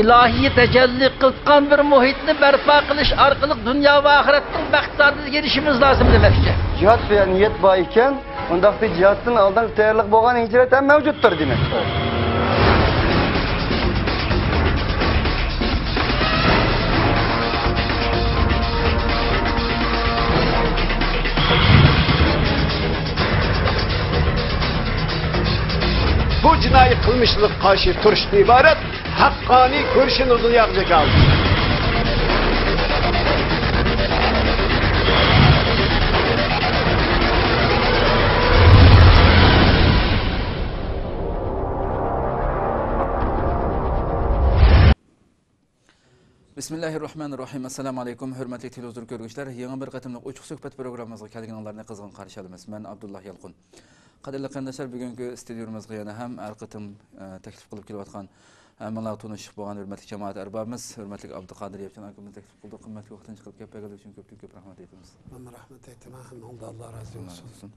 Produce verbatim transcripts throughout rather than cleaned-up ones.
ئىلاھىي تەجەللى قىلىدىغان بىر مۇھىتنى بەرپا قىلىش ئارقىلىق دۇنيا ۋە ئاخىرەتنىڭ بەخت سائادىتىگە ئېرىشىشىمىز لازىم دېمەكچى. جىھاد بىلەن نىيەت بار ئىكەن، ئۇنداقتا جىھادتىن ئالدىنقى تەييارلىق بولغان ھىجرەت ھەم مەۋجۇتتۇر دېمەك. بۇ جىنايى قىلمىشلىق قارشى تۇرۇشتىن ئىبارەت ھەققانىي كۈرىشىنى دۇنياغا جاكارلىدى. بىسمىللاھىررەھمانىررەھىم. ئەسسالامۇ ئەلەيكۇم، ھۆرمەتلىك تېلېۋىزور كۆرگۈچىلەر. يېڭى بىر قېتىملىق ئوچۇق سۆھبەت پروگراممىمىزغا كەلگىنىڭلارنى قىزغىن قارشى ئالىمىز. مەن ئابدۇللا يالقۇن. قەدىرلىك قېرىنداشلار، بۈگۈنكى ئىستۇدىيومىزغا يەنە ھەم ھەر قېتىم، ئە، تەكلىپ قىلىپ كېلىۋاتقان، ھەممىڭلارغا تونۇشلۇق بولغان ھۆرمەتلىك جامائەت ئەربابىمىز، ھۆرمەتلىك ئابدۇقادىر ياپچان ئاكىمىزنى تەكلىپ قىلدۇق. قىممەتلىك ۋاقتىنى چىقىرىپ كېلىپ بەرگەنلىكى ئۈچۈن كۆپتىن كۆپ رەھمەت ئېيتىمىز. مەنمۇ رەھمەت ئېيتىمەن، ھەممىڭلارغا ئاللا رازى بولسۇن.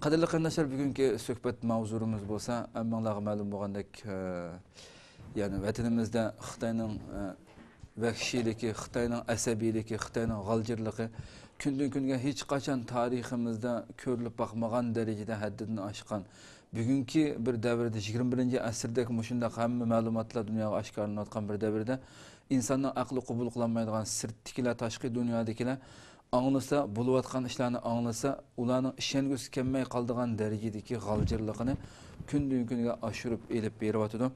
قەدىرلىك قېرىنداشلار، بۈگۈنكى سۆھبەت ماۋزۇمىز بولسا، ھەممىڭلارغا مەلۇم بولغاندەك، ئە، يەنى ۋەتىنىمىزدە خىتاينىڭ، ئە، ۋەھشىيلىكى، خىتاينىڭ ئەسەبىيلىكى، خىتاينىڭ غالجىرلىقى كۈندىن-كۈنگە ھېچقاچان تارىخىمىزدا كۆرۈلۈپ باقمىغان دەرىجىدە ھەددىدىن ئاشقان، بۈگۈنكى بىر دەۋردە، يىگىرمە بىرىنچى ئەسىردەك مۇشۇنداق ھەممە مەلۇماتلار دۇنياغا ئاشكارىلىنىۋاتقان بىر دەۋردە، ئىنساننىڭ ئەقلى قوبۇل قىلالمايدىغان سىرتتىكىلەر، تاشقى دۇنيادىكىلەر ئاڭلىسا، بولۇۋاتقان ئىشلارنى ئاڭلىسا، ئۇلارنىڭ ئىشەنگۈسى كەلمەي قالىدىغان دەرىجىدىكى غالجىرلىقىنى كۈندىن-كۈنگە ئاشۇرۇپ ئېلىپ بېرىۋاتىدۇ.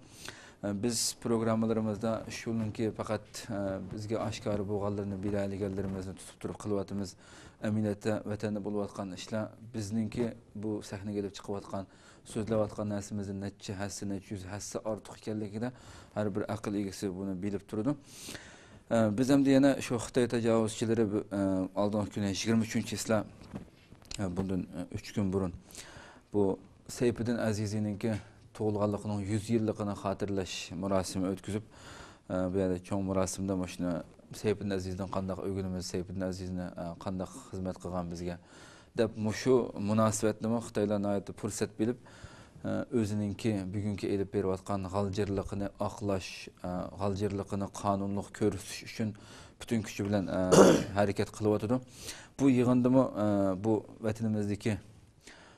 بىز پروگراممىلىرىمىزدا شۇنىڭكى پەقەت، بىزگە ئاشكارا بولغانلىرىنى، بىلەلىگەنلىرىمىزنى تۇتۇپ تۇرۇپ قىلىۋاتىمىز. ئەمەلىيەتتە ۋەتەندە بولۇۋاتقان ئىشلار بىزنىڭكى بۇ سەھنىگە ئېلىپ چىقىۋاتقان، سۆزلەۋاتقان نەرسىمىزدىن نەچچە ھەسسە، نەچچە يۈز ھەسسە ئارتۇق ئىكەنلىكىدە ھەر بىر ئەقىل ئىگىسى بۇنى بىلىپ تۇرىدۇ. ئە، بىز ئەمدى يەنە شۇ خىتاي تاجاۋۇزچىلىرى، ئە، ئالدىنقى كۈنى يىگىرمە ئۈچىنچى چىسلا، ئە، بۇندىن، ئە، ئۈچ كۈن بۇرۇن بۇ سەيپىدىن ئەزىزىنىڭكى تۇغۇلغانلىقىنىڭ يۈز يىللىقىنى خاتىرىلەش مۇراسىمى ئۆتكۈزۈپ، ئە، بۇ يەردە چوڭ مۇراسىمدا مۇشۇنى سەيپىدىن ئەزىزدىن قانداق ئۆگىنىمىز، سەيپىدىن ئەزىزنى، ئە، قانداق خىزمەت قىلغان بىزگە، دەپ، مۇشۇ مۇناسىۋەتنىمۇ خىتايلار ناھايىتى پۇرسەت بىلىپ، ئۆزىنىڭكى بۈگۈنكى ئېلىپ بېرىۋاتقان غالجىرلىقىنى ئاقلاش، غالجىرلىقىنى قانۇنلۇق كۆرسىتىش ئۈچۈن پۈتۈن كۈچى بىلەن ھەرىكەت قىلىۋاتىدۇ. بۇ يىغىندىمۇ بۇ ۋەتىنىمىزدىكى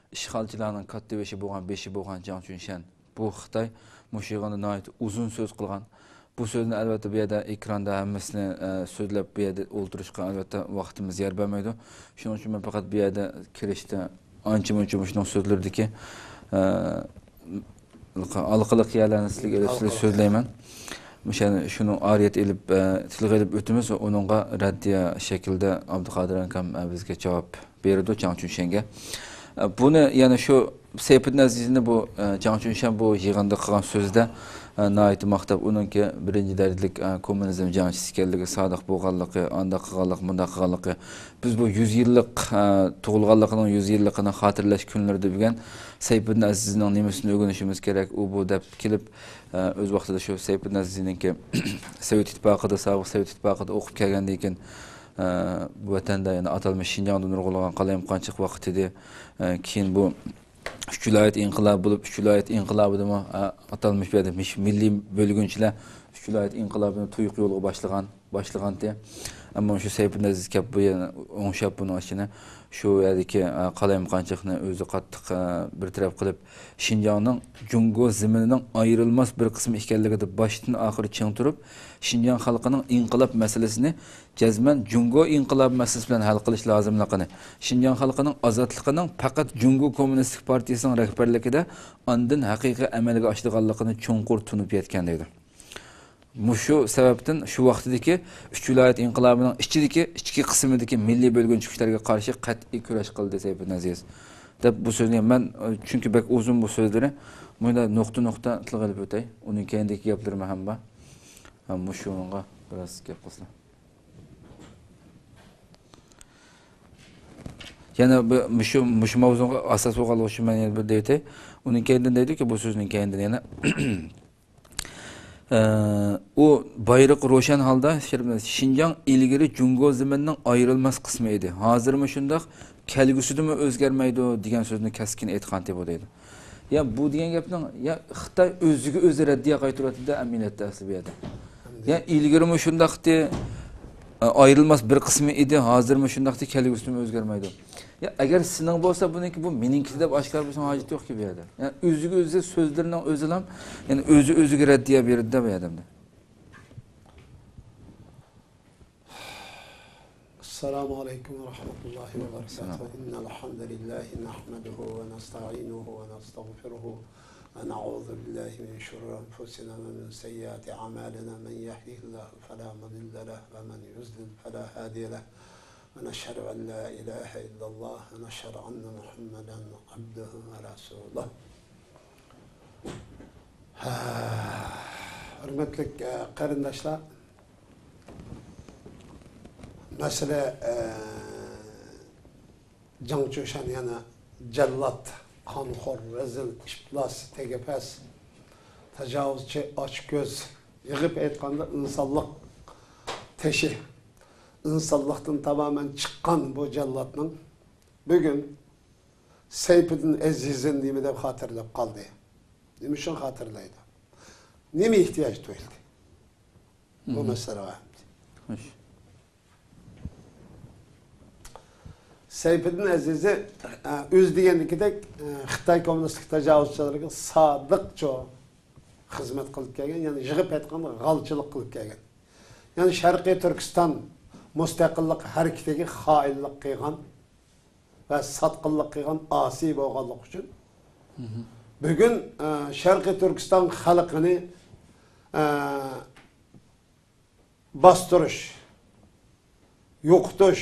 ئىشغالچىلارنىڭ كاتتىبېشى بولغان، بېشى بولغان جاڭ چۈنشەن، بۇ خىتاي مۇشۇ يىغىندا ناھايىتى ئۇزۇن سۆز قىلغان. بۇ سۆزنى ئەلۋەتتە بۇ يەردە ئېكراندا ھەممىسىنى، ئە، سۆزلەپ، بۇ يەردە ئولتۇرۇشقا ئەلۋەتتە ۋاقتىمىز يار بەرمەيدۇ. شۇنىڭ ئۈچۈن مەن پەقەت بۇ يەردە كىرىشتە ئانچە-مۇنچە مۇشۇنىڭ سۆزلىرىدىكى، ئە، ھالقىلىق يەرلەرنى سىلەرگە ئېلىپ سىلەرگە سۆزلەيمەن. مۇشۇ يەنى شۇنىڭ ئارىيەت ئېلىپ، ئە، تىلغا ئېلىپ ئۆتىمىز، ئۇنىڭغا رەددىيە شەكلىدە ئابدۇقادىر ئاكام، ئە، بىزگە جاۋاب بېرىدۇ جاڭ چۈنشەنگە. بۇنى يەنە شۇ سەيپىدىن ئەزىزنى بۇ، جاڭ چۈنشەن بۇ يىغىندا قىلغان سۆزىدە ناھايىتى ماختاپ، ئۇنىڭكى بىرىنچى دەرىجىلىك كوممۇنىزم جەڭچىسى ئىكەنلىكى، سادىق بولغانلىقى، ئانداق قىلغانلىقى، مۇنداق قىلغانلىقى. بىز بۇ يۈز يىللىق، تۇغۇلغانلىقىنىڭ يۈز يىللىقىنى خاتىرىلەش كۈنلىرىدە بۈگۈن سەيپىدىن ئەزىزنىڭ نېمىسىنى ئۆگىنىشىمىز كېرەك، ئۇ بۇ دەپ كېلىپ، ئۆز ۋاقتىدا شۇ سەيپىدىن ئەزىزنىڭكى سوۋېت ئىتتىپاقىدا، سابىق سوۋېت ئىتتىپاقىدا ئوقۇپ كەلگەندىن كېيىن، ئە، بۇ ۋەتەندە يەنە ئاتالمىش شىنجاڭدا نۇرغۇنلىغان قالايمىقانچىلىق ۋاقتىدى. ئە، كېيىن بۇ ئۈچ ۋىلايەت ئىنقىلابى بولۇپ، ئۈچ ۋىلايەت ئىنقىلابىدىمۇ، ئە، ئاتالمىش بۇ يەردە مىش-، مىللىي بۆلگۈنچىلەر ئۈچ ۋىلايەت ئىنقىلابىنى تۇيۇق يولغا باشلىغان، باشلىغانتى. ئەمما شۇ سەيپىدىن ئەزىز كەپ بۇ يەنە ئوڭشاپ بۇنىڭ ئىچىنى شۇ يەردىكى، ئە، قالايمىقانچىلىقنى ئۆزى قاتتىق، ئە، بىر تەرەپ قىلىپ، شىنجاڭنىڭ جۇڭگو زېمىنىنىڭ ئايرىلماس بىر قىسمى ئىكەنلىكىدە باشتىن ئاخىر چىڭ تۇرۇپ، شىنجاڭ خەلقىنىڭ ئىنقىلاب مەسىلىسىنى جەزمەن جۇڭگو ئىنقىلابى مەسىلىسى بىلەن ھەل قىلىش لازىملىقىنى، شىنجاڭ خەلقىنىڭ ئازادلىقىنىڭ پەقەت جۇڭگو كوممۇنىستىك پارتىيىسىنىڭ رەھبەرلىكىدە ئاندىن ھەقىقىي ئەمەلگە ئاشىدىغانلىقىنى چوڭقۇر تونۇپ يەتكەن دەيدۇ. مۇشۇ سەۋەبتىن شۇ ۋاقتىدىكى ئۈچ ۋىلايەت ئىنقىلابىنىڭ ئىچىدىكى ئىچكى قىسمىدىكى مىللىي بۆلگۈنچى كۈچلەرگە قارشى قەتئىي كۈرەش قىلدى سەيپىدىن ئەزىز، دەپ بۇ سۆزنى مەن، چۈنكى بەك ئۇزۇن بۇ سۆزلىرى، مۇنداق نۇقتا نۇقتا تىلغا ئېلىپ ئۆتەي. ئۇنىڭ كەينىدىكى گەپلىرىمۇ ھەم بار. ھە، مۇشۇنىڭغا بىراز گەپ قىلسا. يەنە بىر مۇشۇ، مۇشۇ ماۋزۇغا ئاساس بولغانلىقى ئۈچۈن مەن يەنە بىر دەيتەي. ئۇنىڭ كەينىدىن دەيدۇكى، بۇ سۆزنىڭ كەينىدىن يەنە، ئە، ئۇ بايرىقى روشەن ھالدا شىنجاڭ ئىلگىرى جۇڭگو زېمىنىنىڭ ئايرىلماس قىسمى ئىدى. ھازىرمۇ شۇنداق، كەلگۈسىدىمۇ ئۆزگەرمەيدۇ دېگەن سۆزنى كەسكىن ئېيتقانتى بۇ دەيدۇ. يا بۇ دېگەن گەپنىڭ، يا خىتاي ئۆزىگە ئۆزى رەددىيە قايتۇرۇۋاتىدۇ ئەمەلىيەتتە ئەسلى بۇ يەردە. يا ئىلگىرىمۇ شۇنداقتى، ئايرىلماس بىر قىسمى ئىدى، ھازىرمۇ شۇنداقتى، كەلگۈسىدىمۇ ئۆزگەرمەيدۇ. يا ئەگەر سېنىڭ بولسا بۇنىڭكى، بۇ مېنىڭكى دەپ ئاشكارا بولسىڭ ھاجىتى يوقكى بۇ يەردە. يا ئۆزىگە ئۆزى سۆزلىرىنىڭ ئۆزىلام، يەنى ئۆزى ئۆزىگە رەددىيە بېرىدۇ بۇ يەردە. السلام عليكم ورحمة الله وبركاته. إن الحمد لله نحمده ونستعينه ونستغفره، ونعوذ بالله من شرور أنفسنا ومن سيئات أعمالنا. من يهده الله فلا مضل له، ومن يضلل فلا هادي له. ونشهد أن لا إله إلا الله، ونشهد أن محمدا عبده ورسوله. ھە، ھۆرمەتلىك، ئە، قېرىنداشلار، مەسىلە، ئە، جاڭ چۈشەن يەنە جاللات، قانخور، رەزىل، ئىپلاس، تېگەپەس، تاجاۋۇزچى، ئاچكۆز، يىغىپ ئېيتقاندا ئىنسانلىق تېشى، ئىنسانلىقتىن تامامەن چىققان بۇ جاللاتنىڭ بۈگۈن سەيپىدىن ئەزىزىن نېمە دەپ خاتىرىلەپ قالدى؟ نېمە ئۈچۈن خاتىرىلەيدۇ؟ نېمە ئېھتىياج تۇيۇلدى؟ بۇ مەسىلە بار. خوش. سەيپىدىن ئەزىزى، ئە، ئۆزى دېگەندىكىدەك، ئە، خىتاي كوممۇنىستىك تاجاۋۇزچىلىرىغا سادىقچە خىزمەت قىلىپ كەلگەن، يەنى يىغىپ ئېيتقاندا غالچىلىق قىلىپ كەلگەن. يەنى شەرقىي تۈركىستان مۇستەقىللىق ھەرىكىتىگە خائىنلىق قىلغان ۋە ساتقىنلىق قىلغان ئاسىي بولغانلىقى ئۈچۈن بۈگۈن، ئە، شەرقىي تۈركىستان خەلقىنى، ئە، باستۇرۇش، يوقىتىش،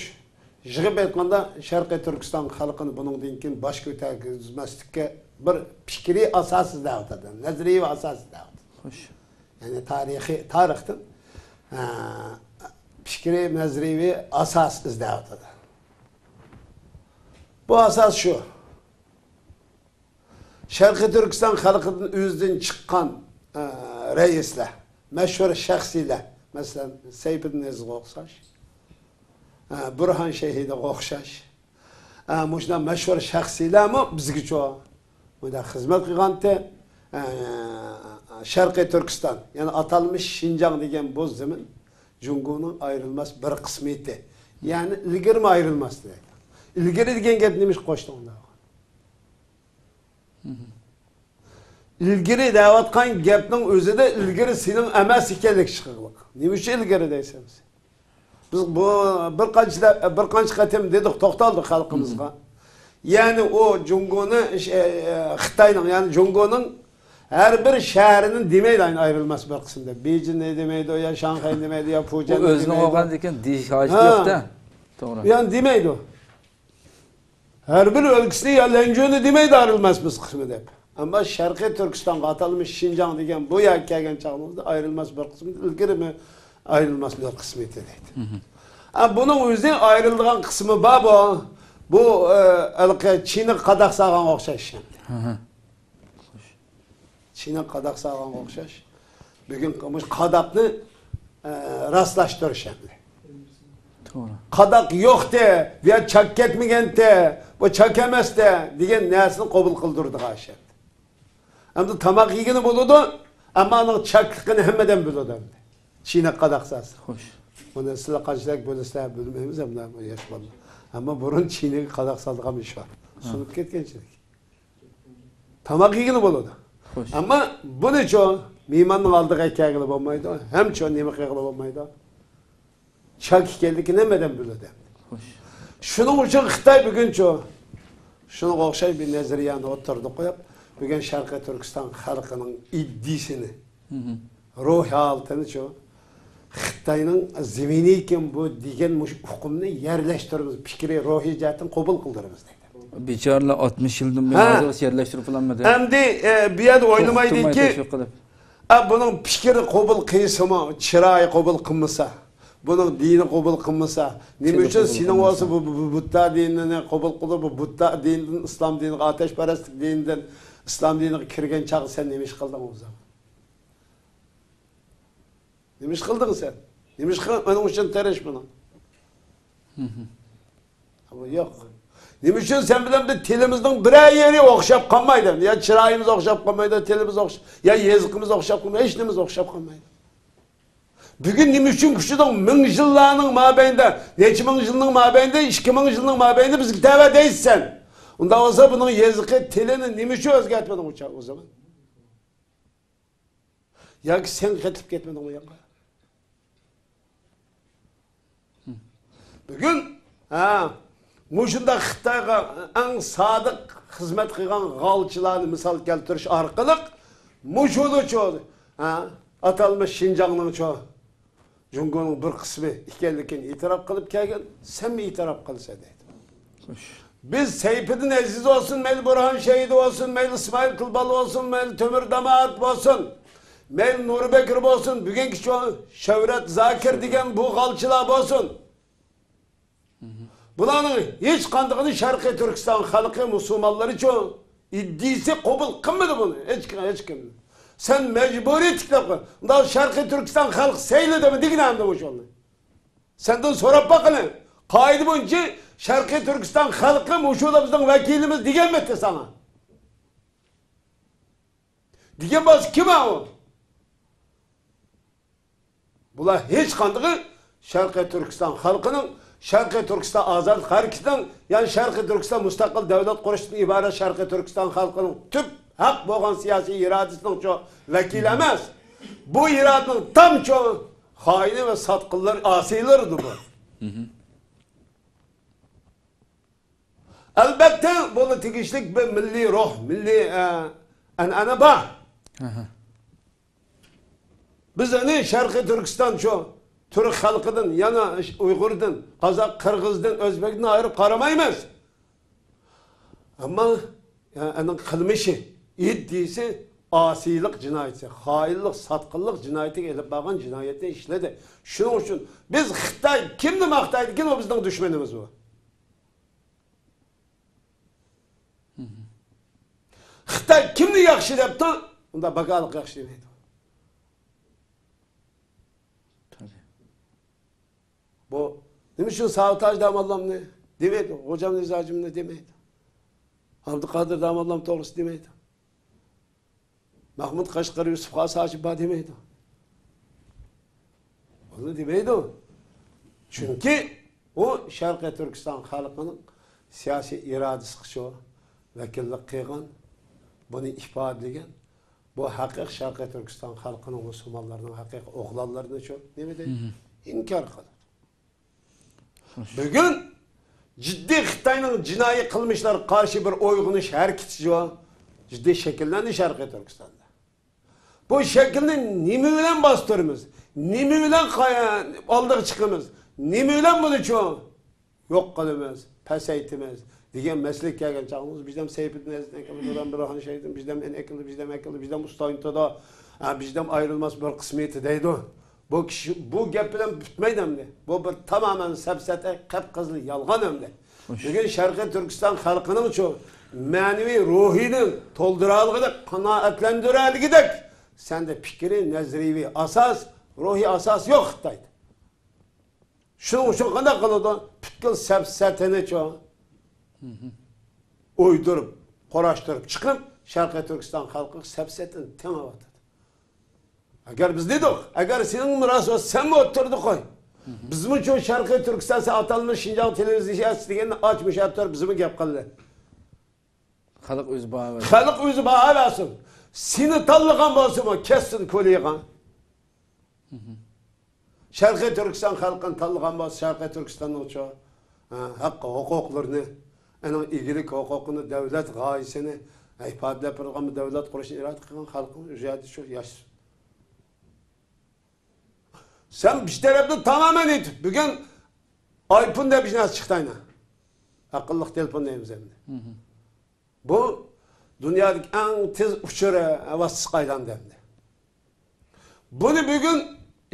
يىغىپ ئېيتقاندا، شەرقىي تۈركىستان خەلقىنى بۇنىڭدىن كېيىن باش كۆتەرگۈزمەسلىككە بىر پىكرىي ئاساس ئىزدەۋاتىدۇ، نەزەرىيەۋى ئاساس ئىزدەۋاتىدۇ. خوش. يەنى تارىخىي، تارىختىن، ئە، پىكرىي، نەزەرىيەۋى ئاساس ئىزدەۋاتىدۇ. بۇ ئاساس شۇ. شەرقىي تۈركىستان خەلقىدىن ئۆزىدىن چىققان، ئە، رەئىسلەر، مەشھۇر شەخسىيلەر، مەسىلەن، سەيپىدىن ئەزىزغا ئوخشاش، ئە، بۇرھان شېھىتىغا ئوخشاش، ئە، مۇشۇنداق مەشھۇر شەخسىيلەرمۇ بىزگىچۇ مۇنداق خىزمەت قىلغانتى. ئە، شەرقىي تۈركىستان، يەنى ئاتالمىش شىنجاڭ دېگەن بۇ زېمىن جۇڭگونىڭ ئايرىلماس بىر قىسمى ئىدى. يەنى ئىلگىرىمۇ ئايرىلماس ئىدى. ئىلگىرى دېگەن گەپ نېمىشقا قوشتۇڭ ئۇنداق؟ ئىلگىرى دەۋاتقان گەپنىڭ ئۆزىدە ئىلگىرى سېنىڭ ئەمەس ئىكەنلىكى چىقىقلىق. نېمە ئۈچۈن ئىلگىرى دەيسەن سەن؟ بىز بۇ بىر قانچە، بىر قانچە قېتىم دېدۇق، توختالدۇق خەلقىمىزغا. يەنى ئۇ جۇڭگونى، ئە، خىتاينىڭ، يەنى جۇڭگونىڭ ھەر بىر شەھىرىنى دېمەيدۇ، ئايرىلماس بىر قىسىم دەپ. بېيجىڭنى دېمەيدۇ، يا شاڭخەينى دېمەيدۇ، يا پۇجيەننى دېمەيدۇ. ئۇ ئۆزىنىڭ بولغاندىكىن دېيىش ھاجىتى يوق-تە. توغرا. يەنى دېمەيدۇ. ھەر بىر ئۆلكىسىنى يا لەنجۈنى دېمەيدۇ ئايرىلماس بىر قىسمى دەپ. ئەمما شەرقىي تۈركىستانغا ئاتالمىش شىنجاڭ دېگەن بۇ يەرگە كەلگەن چاغىمىزدا ئايرىلماس بىر قىسمى ئىلگىرىمۇ ئايرىلماس بىر قىسمى ئىدى دەيدۇ. ئە، بۇنىڭ ئۆزى ئايرىلىدىغان قىسمى بار بۇ. بۇ، ئە، ھېلىقى چىنىغا قاداق سالغانغا ئوخشاش. چىنىغا قاداق سالغانغا ئوخشاش. بۈگۈن مۇشۇ قاداقنى، ئە، راسلاشتۇرۇش ئەمدى. توغرا. قاداق يوقتى، بۇ يەر چاك كەتمىگەنتى، بۇ چاك ئەمەستى دېگەن نەرسىنى قوبۇل قىلدۇرىدىغان ئىش ئەمدى. ئەمدى تاماق يېگىلى بولىدۇ، ئەمما ئۇنىڭ چاكلىقىنى ھەممە ئادەم بىلىدۇ ئەمدى. چىنىغا قاداق سالسا. خوش. بۇنى سىلەر قانچىلىك بىلىسىلەر بىلمەيمىز، ئەمدى ياش بالىلار. ئەمما بۇرۇن چىنىغا قاداق سالىدىغان ئىش بار. سۇنۇپ كەتكەنچىلىك. تاماق يېگىلى بولىدۇ. خوش. ئەمما بۇنىچۇ مېھماننىڭ ئالدىغا كەلگىلى بولمايدۇ، ھەمچۇ نېمە قىلغىلى بولمايدۇ. چاك ئىكەنلىكىنى ھەممە ئادەم بىلىدۇ. خوش. شۇنىڭ ئۈچۈن خىتاي بۈگۈنچۇ شۇنىڭغا ئوخشاش بىر نەزەرىيەنى ئوتتۇرىدا قويۇپ، بۈگۈن شەرقىي تۈركىستان خەلقىنىڭ ئىدىيىسىنى، روھىي ھالىتىنىچۇ خىتاينىڭ زېمىنىكەن بۇ دېگەن مۇشۇ ئۇقۇمنى يەرلەشتۈرىمىز، پىكرىي، روھىي جەھەتتىن قوبۇل قىلدۇرىمىز دەيدۇ. بىچارىلەر ئاتمىش يىلدىن بۇيان ھە. ھازىرغىچە يەرلەشتۈرۈپ بولالمىدى. ئەمدى، ئە، بۇ يەردە توختىتىلماي ئويلىمايدۇكى، تەشۋىق قىلىپ. ئە، بۇنىڭ پىكرى قوبۇل قىلسىمۇ، چىرايى قوبۇل قىلمىسا، بۇنىڭ دىنى قوبۇل قىلمىسا، نېمە تىلى ئۈچۈن قوبۇل سېنىڭ قىلمىسا. بولسا بۇ، بۇ، بۇ بۇددا دىنىنى قوبۇل قىلىپ، بۇ بۇددا دىنىدىن ئىسلام دىنىغا، ئاتەشپەرەسلىك دىنىدىن ئىسلام دىنىغا كىرگەن چاغدا سەن نېمە ئىش قىلدىڭ ئۆزۈڭ؟ نېمە ئىش قىلدىڭ سەن؟ نېمە ئىش قىلغان؟ ئۇنىڭ ئۈچۈن تىرىش بۇنىڭ. بۇ يوق. نېمە ئۈچۈن سەن بىلەن بىز تىلىمىزنىڭ بىرەر يېرى ئوخشاپ قالمايدۇ؟ يا چىرايىمىز ئوخشاپ قالمايدۇ، تىلىمىز ئوخشاپ، يا يېزىقىمىز ئوخشاپ قالمايدۇ، ھېچ نېمىمىز ئوخشاپ قالمايدۇ. بۈگۈن نېمە ئۈچۈن كۈچىدىڭ؟ مىڭ يىللارنىڭ مابەينىدە، نەچچە مىڭ يىلنىڭ مابەينىدە، ئىككى مىڭ يىلنىڭ مابەينىدە بىزگە تەۋە دەيسەن سەن. ئۇنداق بولسا بۇنىڭ يېزىقى، تىلىنى نېمە ئۈچۈن ئۆزگەرتمىدىڭ ئۇ چاغ، ئۇ زامان؟ ياكى سەن قېتىپ كەتمىدىڭمۇ ياققا؟ بۈگۈن، ھە، مۇشۇنداق خىتايغا ئەڭ سادىق خىزمەت قىلغان غالچىلارنى مىسال كەلتۈرۈش ئارقىلىق مۇشۇنىچۇ، ھە، ئاتالمىش شىنجاڭنىڭچۇ جۇڭگونىڭ بىر قىسمى ئىكەنلىكىنى ئېتىراپ قىلىپ كەلگەن، سەنمۇ ئېتىراپ قىلىسەن دەيدۇ. خوش. بىز سەيپىدىن ئەزىز بولسۇن، مەيلى بۇرھان شەھىدى بولسۇن، مەيلى ئىسمائىل قىلبال بولسۇن، مەيلى تۆمۈر دامات بولسۇن، مەيلى نۇربەكرى بولسۇن، بۈگۈنكى چوڭ شۆھرەت زاكىر دېگەن بۇ غالچىلار بولسۇن. بۇلارنىڭ ھېچقاندىقىنى شەرقىي تۈركىستان خەلقى مۇسۇلمانلىرىچۇ ئىدىيىسى قوبۇل قىلمىدى بۇنى. ھېچ، ھېچكىم. سەن مەجبۇرىي تىكلەپ قوي. ئۇنداق شەرقىي تۈركىستان خەلقى سەيلىدىمۇ دېگىنە ئەمدى مۇشۇنى. سەندىن سوراپ باقىلى. قائىدە بويىچە شەرقىي تۈركىستان خەلقى مۇشۇلا بىزنىڭ ۋەكىلىمىز دېگەنمىتى ساڭا؟ دېگەن بولسا كىم ئۇ؟ بۇلار ھېچقاندىقى شەرقىي تۈركىستان خەلقىنىڭ، شەرقىي تۈركىستان ئازادلىق ھەرىكىتىنىڭ، يەنى شەرقىي تۈركىستان مۇستەقىل دۆلەت قۇرۇشتىن ئىبارەت شەرقىي تۈركىستان خەلقىنىڭ تۈپ ھەق بولغان سىياسىي ئىرادىسىنىڭچۇ ۋەكىلى ئەمەس. بۇ ئىرادىنىڭ تامچۇ خائىنى ۋە ساتقىنلار، ئاسىيلىرىدۇ بۇ. ئەلبەتتە، بۇنىڭ تېگىشلىك بىر مىللىي روھ، مىللىي، ئە، ئەنئەنە بار. ئەھە. بىز ئۇنى شەرقىي تۈركىستان شۇ تۈرك خەلقىدىن، يەنە ئۇيغۇردىن، قازاق، قىرغىزدىن، ئۆزبەكتىن ئايرىپ قارىمايمىز. ئەمما، ئە، ئۇنىڭ قىلمىشى، ئىدىيىسى ئاسىيلىق جىنايىتى، خائىنلىق، ساتقىنلىق جىنايىتىگە ئېلىپ بارغان جىنايەتنى ئىشلىدى. شۇنىڭ ئۈچۈن بىز خىتاي كىمنى ماختايدىكىن، ئۇ بىزنىڭ دۈشمىنىمىز بۇ. خىتاي كىمنى ياخشى دەپتۇ، ئۇندا باكالىق ياخشى دېمەيدۇ. بۇ نېمە ئۈچۈن ساۋۇتاج داموللامنى دېمەيدۇ، غوجام نىزاجىمنى دېمەيدۇ، ئابدۇقادىر داموللام توغرىسىدا دېمەيدۇ. مەھمۇد قەشقەر، يۈسۈپ خاس ھاجىپ بار دېمەيدۇ. بۇنى دېمەيدۇ. چۈنكى ئۇ شەرقىي تۈركىستان خەلقىنىڭ سىياسىي ئىرادىسىغىچۇ ۋەكىللىك قىلغان، بۇنى ئىپادىلىگەن. بۇ ھەقىقىي شەرقىي تۈركىستان خەلقىنىڭ، مۇسۇلمانلارنىڭ ھەقىقىي ئوغلانلىرىنىچۇ نېمە دەيدۇ؟ ئىنكار قىلىدۇ. بۈگۈن جىددىي خىتاينىڭ جىنايى قىلمىشلارغا قارشى بىر ئويغىنىش ھەرىكىتى جىددىي شەكىللەندى شەرقىي تۈركىستاندا. بۇ شەكىلنى نېمە بىلەن باستۇرىمىز؟ نېمە بىلەن قايا-، ئالدىغا چىقىمىز؟ نېمە بىلەن بۇنى چوڭ يوق قىلىمىز، پەسەيتىمىز دېگەن مەسىلىگە كەلگەن چاغىمىز، بىزدەم سەيپىدىن ئەزىز ئەكىلدى، بىزدەم بۇرھان شەھىدىن، بىزدەم ئەن ئەكىلدى، بىزدەم ئەكىلدى، بىزدەم ئۇستانتىدا، ھە، بىزدەم ئايرىلماس بىر قىسمىتى دەيدۇ. بۇ كىشى، بۇ گەپ بىلەن پۈتمەيدۇ ئەمدى. بۇ بىر تامامەن سەپسەتە، قەپقىزىل يالغان ئەمدى. بۈگۈن شەرقىي تۈركىستان خەلقىنىڭچۇ مەنىۋى روھىنى تولدۇرالىغۇدەك، قانائەتلەندۈرەلىگۈدەك سەندە پىكرىي، نەزەرىيىۋى ئاساس، روھىي ئاساس يوق خىتايدا. شۇنىڭ ئۈچۈن قانداق قىلىدۇ؟ پۈتكۈل سەپسەتىنىچۇ ئويدۇرۇپ، قۇراشتۇرۇپ چىقىپ، شەرقىي تۈركىستان خەلقىگە سەپسەتىنى تېڭىۋاتىدۇ. ئەگەر بىز دېدۇق، ئەگەر سېنىڭمۇ راست بولسا، سەنمۇ ئوتتۇرىدا قوي. بىزمۇچۇ شەرقىي تۈركىستان، سەن ئاتالمىش شىنجاڭ تېلېۋىزىيەسى دېگەننى ئاچ، مۇشۇ يەردە بىزمۇ گەپ قىلدى. خەلق ئۆزى باھا بەرسۇن. خەلق ئۆزى باھا بەرسۇن. سېنى تاللىغان بولسىمۇ، كەتسۇن كولىيىغا. شەرقىي تۈركىستان خەلقىنى تاللىغان بولسا، شەرقىي تۈركىستاننىڭچۇ، ھە، ھەق ھوقۇقلىرىنى، ئۇنىڭ ئىگىلىك ھوقۇقىنى، دۆلەت غايىسىنى ئىپادىلەپ بېرىدىغان، دۆلەت قۇرۇشنى ئىرادە قىلغان خەلقنىڭ ئۆزى شۇ ياشىسۇن. سەن بىر تەرەپنى تامامەن ئېيتىپ، بۈگۈن ئايفون دەپ بىر نەرسە چىقتى ئەنە. ئەقىللىق تېلېفون دەيمىز ئەمدى. بۇ دۇنيادىكى ئەڭ تېز ئۇچۇر ۋاسىتىسىگە ئايلاندى ئەمدى. بۇنى بۈگۈن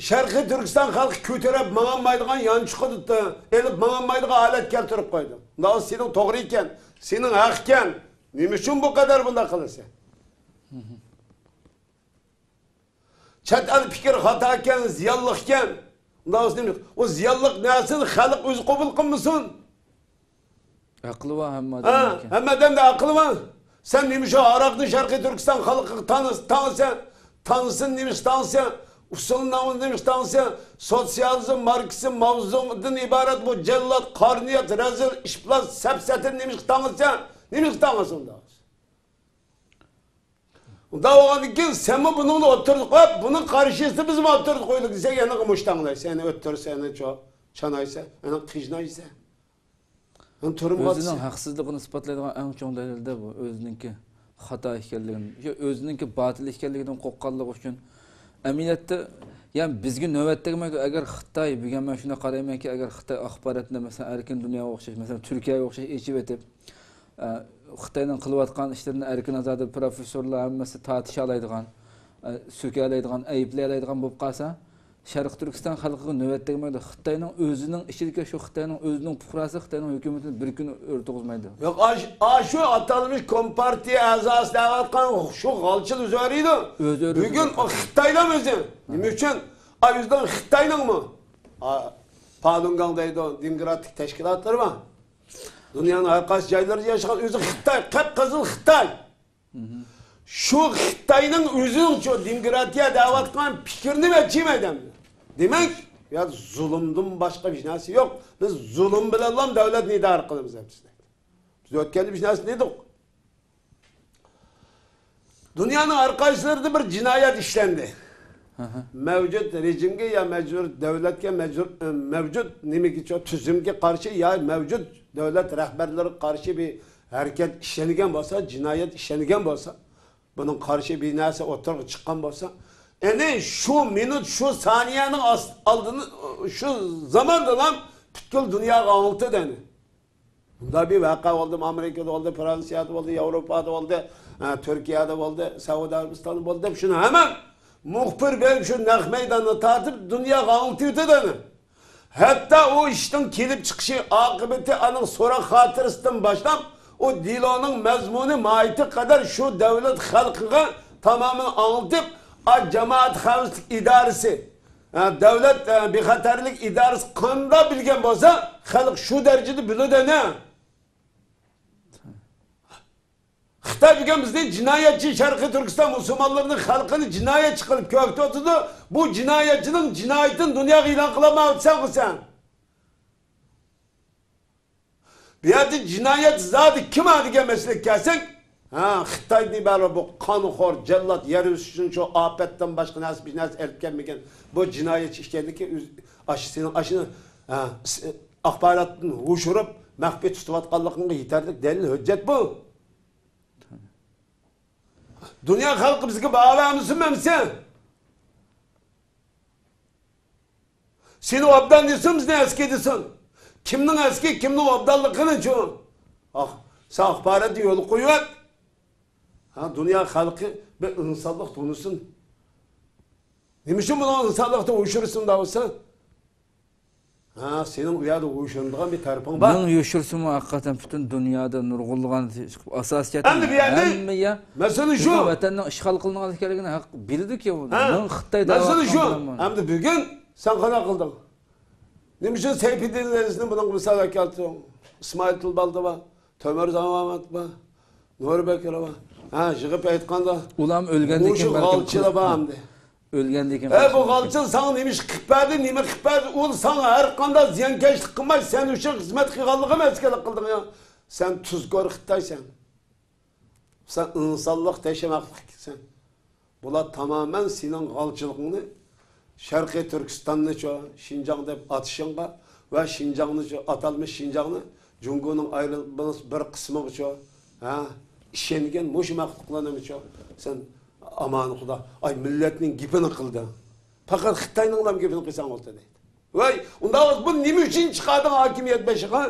شەرقىي تۈركىستان خەلقى كۆتۈرۈپ ماڭالمايدىغان يانچۇقىدا ئېلىپ ماڭالمايدىغان ھالەتكە كەلتۈرۈپ قويدى. مۇنداق سېنىڭ توغرا ئىكەن، سېنىڭ ھەق ئىكەن، نېمە ئۈچۈن بۇ قەدەر بۇنداق قىلىسەن؟ چەت ئەل پىكرى خاتا ئىكەن، زىيانلىق ئىكەن. ئۇنداق بولسا نېمە؟ ئۇ زىيانلىق نەرسىنى خەلق ئۆزى قوبۇل قىلمىسۇن. ئەقلى بار ھەممە ھە، ئادەمنىڭكى. ھەممە ئادەمدە ئەقلى بار. سەن نېمە شۇ ھاراقنى شەرقىي تۈركىستان خەلقىگە تان-، تاڭسەن؟ تانسىنى نېمىشقا تاڭسەن؟ ئۇسسۇلنى نېمىشقا تاڭسەن؟ سوتسىيالىزم، ماركسىزم، ماۋزېدۇڭدىن ئىبارەت بۇ جەللات، قارا نىيەت، رەزىل، ئىپلاس، سەپسەتىنى نېمىشقا تاڭسەن؟ نېمىشقا تاڭسەن ئۇنداق؟ ئۇنداق بولغاندىن كېيىن سەنمۇ بۇنىڭنى ئوتتۇرىغا قويۇپ، بۇنىڭ قارشىسىنى بىزمۇ ئوتتۇرىغا قويدۇق دېسەك، يەنە مۇشت ئاڭلايسەن، يەنە ئۆتتۈرسەن، يەنە چو-، چانايسەن، يەنە قىجنايسەن. يەنە تۇرمۇ ئۆزىنىڭ ئاتىسەن. ھەقسىزلىقىنى ئىسپاتلايدىغان ئەڭ چوڭ دەلىلدە بۇ. ئۆزىنىڭكى خاتا ئىكەنلىكىنى، شۇ ئۆزىنىڭكى باتىل ئىكەنلىكىدىن قورققانلىقى ئۈچۈن. ئەمەلىيەتتە، يەنى بىزگە نۆۋەت تەگمەيدۇ. ئەگەر خىتاي، بۈگۈن مەن شۇنداق قارايمەنكى، ئەگەر خىتاي ئاخباراتنى، مەسىلەن، ئەركىن دۇنياغا ئوخشاش، مەسىلەن، تۈركىيەگە ئوخشاش ئېچىۋېتىپ، ئە، خىتاينىڭ قىلىۋاتقان ئىشلىرىنى ئەركىن ئازادە پروفېسسورلار ھەممىسى تارتىشالايدىغان، ئە، سۆكەلەيدىغان، ئەيىبلىيەلەيدىغان بولۇپ قالسا، شەرقىي تۈركىستان خەلقىگە نۆۋەت تەگمەيدۇ. خىتاينىڭ ئۆزىنىڭ ئىچىدىكى شۇ خىتاينىڭ ئۆزىنىڭ پۇقراسى خىتاينىڭ ھۆكۈمىتىنى بىر كۈن ئۆرە تۇغۇزمايدۇ. ياق، ئاش-، ئاشۇ ئاتالمىش كومپارتىيە ئەزاسى دەۋاتقان شۇ غالچىل ئۆزى ئۆرىدۇ. ئۆزى ئۆرىدۇ. بۈگۈن ئۇ خىتايلار ئۆزى. نېمە ئۈچۈن؟ ئا، ئۆزىنىڭ خىتاينىڭمۇ، ئا، پالۇنگاڭ دەيدۇ، دېموكراتىك تەشكىلاتلىرى بار. دۇنيانىڭ ھەر قايسى جايلىرىدا ياشىغان ئۆزى خىتاي، قىپقىزىل خىتاي. شۇ خىتاينىڭ ئۆزىنىڭ شۇ دېموكراتىيە دەۋاتقان پىكرىنى ۋەچىمەيدۇ. دېمەك، بۇ يەردە زۇلۇمدىن باشقا ھېچ نەرسە يوق. بىز زۇلۇم بىلەنلا دۆلەتنى ئىدارە قىلىمىز دەپ بىز دېدۇق. بىز ئۆتكەندە ھېچ نەرسە دېدۇق. دۇنيانىڭ ھەر قايسىلىرىدا بىر جىنايەت ئىشلەندى. ئەھە. مەۋجۇت رېجىمگە يا مەجبۇر دۆلەتكە، مەجبۇر، ئە، مەۋجۇت نېمىگە، تۈزۈمگە قارشى يا مەۋجۇت دۆلەت رەھبەرلىرىگە قارشى بىر ھەرىكەت ئىشلەنگەن بولسا، جىنايەت ئىشلەنگەن بولسا، بۇنىڭغا قارشى بىر نەرسە ئوتتۇرىغا چىققان بولسا، ئەنە شۇ مىنۇت، شۇ سانىيەنىڭ ئاس-، ئالدىنى، شۇ زاماندىلا پۈتكۈل دۇنياغا ئاڭلىتىدۇ ئەنە. بۇنداق بىر ۋەقە بولدى، ئامېرىكىدا بولدى، فرانسىيەدە بولدى، ياۋروپادا بولدى، ھە، تۈركىيەدە بولدى، سەئۇدى ئەرەبىستاندا بولدى دەپ شۇنى ھامان مۇخبىر بېرىپ شۇ نەق مەيداننى تارتىپ دۇنياغا ئاڭلىتىۋېتىدۇ ئەنە. ھەتتا ئۇ ئىشنىڭ كېلىپ چىقىشى، ئاقىۋىتى، ئانىڭ سوراق خاتىرىسىدىن باشلاپ، ئۇ دېلونىڭ مەزمۇنى ماھىيىتىگە قەدەر شۇ دۆلەت خەلقىگە تامامەن ئاڭلىتىپ، ئا، جامائەت خەۋپسىزلىك ئىدارىسى، ئا، دۆلەت، ئا، بىخەتەرلىك ئىدارىسى قانداق بىلگەن بولسا، خەلق شۇ دەرىجىدە بىلىدۇ ئەنە. خىتاي بۈگۈن بىزنى جىنايەتچى، شەرقىي تۈركىستان مۇسۇلمانلىرىنىڭ خەلقىنى جىنايەتچى قىلىپ كۆرسىتىۋاتىدۇ. بۇ جىنايەتچىنىڭ جىنايىتىنى دۇنياغا ئېلان قىلالمايۋاتىسەنغۇ سەن. بۇ يەردە جىنايەت زادى كىم ھە دېگەن مەسىلىگە كەلسەك، ھە، خىتايدىن ئىبارەت بۇ قانخور، جاللات، يەر يۈزى ئۈچۈن شۇ ئاپەتتىن باشقا نەرسە، بىر نەرسە ئېلىپ كەلمىگەن بۇ جىنايەتچى ئىكەنلىكى ئۆز-، ئاشۇ سېنىڭ ئاشۇنى، ھە، س-، ئاخباراتتىن ھوشۇرۇپ، مەخپىي تۇتۇۋاتقانلىقىڭغا يېتەرلىك دەلىل، ھۆججەت بۇ. دۇنيا خەلقى بىزگە باھا بەرمىسۇنمۇ ئەمىسە؟ سېنى ئوبدان دېسۇن، بىزنى ئەسكى دېسۇن. كىمنىڭ ئەسكى، كىمنىڭ ئوبدانلىقىنىچۇ؟ ئاھ، سەن ئاخباراتنى يولغا قويۇۋەت. ھە، دۇنيا خەلقى بىر ئىنسانلىق تونۇسۇن. نېمە ئۈچۈن بۇنىڭ ئىنسانلىقتا ھوشۇرسۇن دەۋاتسا؟ ھە، سېنىڭ ئۇ يەردە ھوشۇرۇنىدىغان بىر تەرىپىڭ بار. مىڭ يوشۇرسىمۇ، ھەقىقەتەن پۈتۈن دۇنيادا نۇرغۇنلىغان ئاساسىي جەھەتتىن ئەمدى بۇ يەردە ھەممە يەر مەسىلە شۇ. بىزنىڭ ۋەتەننىڭ ئىشغال قىلىنغان ئىكەنلىكىنى ھەق بىلىدۇكى، ھە، مىڭ خىتاي مەسىلە دەۋاتقان شۇ. بىلەن بۇ. ئەمدى بۈگۈن سەن قانداق قىلدىڭ؟ نېمە ئۈچۈن سەيپىدىن ئەزىزنى بۇنىڭغا مىسال ئەكەلتىڭ؟ ئىسمائىل تىلبالدى بار، تۆمۈر زامانات بار، نۇرى بەكرى بار. ھە، يىغىپ ئېيتقاندا، ئۇلارمۇ ئۆلگەندىن مۇشۇ كېيىن بەلكىم غالچىلار بار ئەمدى. ئۆلگەندىن كېيىن ئەي، بۇ قايتىپ غالچىل ساڭا نېمە ئىش قىلىپ بەردى، نېمە قىلىپ بەردى؟ ئۇ ساڭا ھەر قانداق زىيانكەشلىك قىلماي، سەن ئۈچۈن خىزمەت قىلغانلىقىنى ئەسكەرلىك قىلدىڭ يا. سەن تۇزكور خىتايسەن. سەن ئىنسانلىق تېشىماقلىق ئىكەنسەن. بۇلار تامامەن سېنىڭ غالچىلىقىڭنى، شەرقىي تۈركىستاننىچۇ شىنجاڭ دەپ ئاتىشىڭغا ۋە شىنجاڭنىچۇ، ئاتالمىش شىنجاڭنى جۇڭگونىڭ ئايرىلماس بىر قىسمىغىچۇ، ھە، ئىشەنگەن مۇشۇ مەخلۇقلارنىمۇچۇ سەن ئامانى خۇدا، ئاي، مىللەتنىڭ گېپىنى قىلدىڭ. پەقەت خىتاينىڭلا گېپىنى قىلساڭ بولدى دەيدۇ. ۋاي، ئۇنداق بولسا بۇ نېمە ئۈچۈن چىقاردىڭ ھاكىمىيەت بېشىغا؟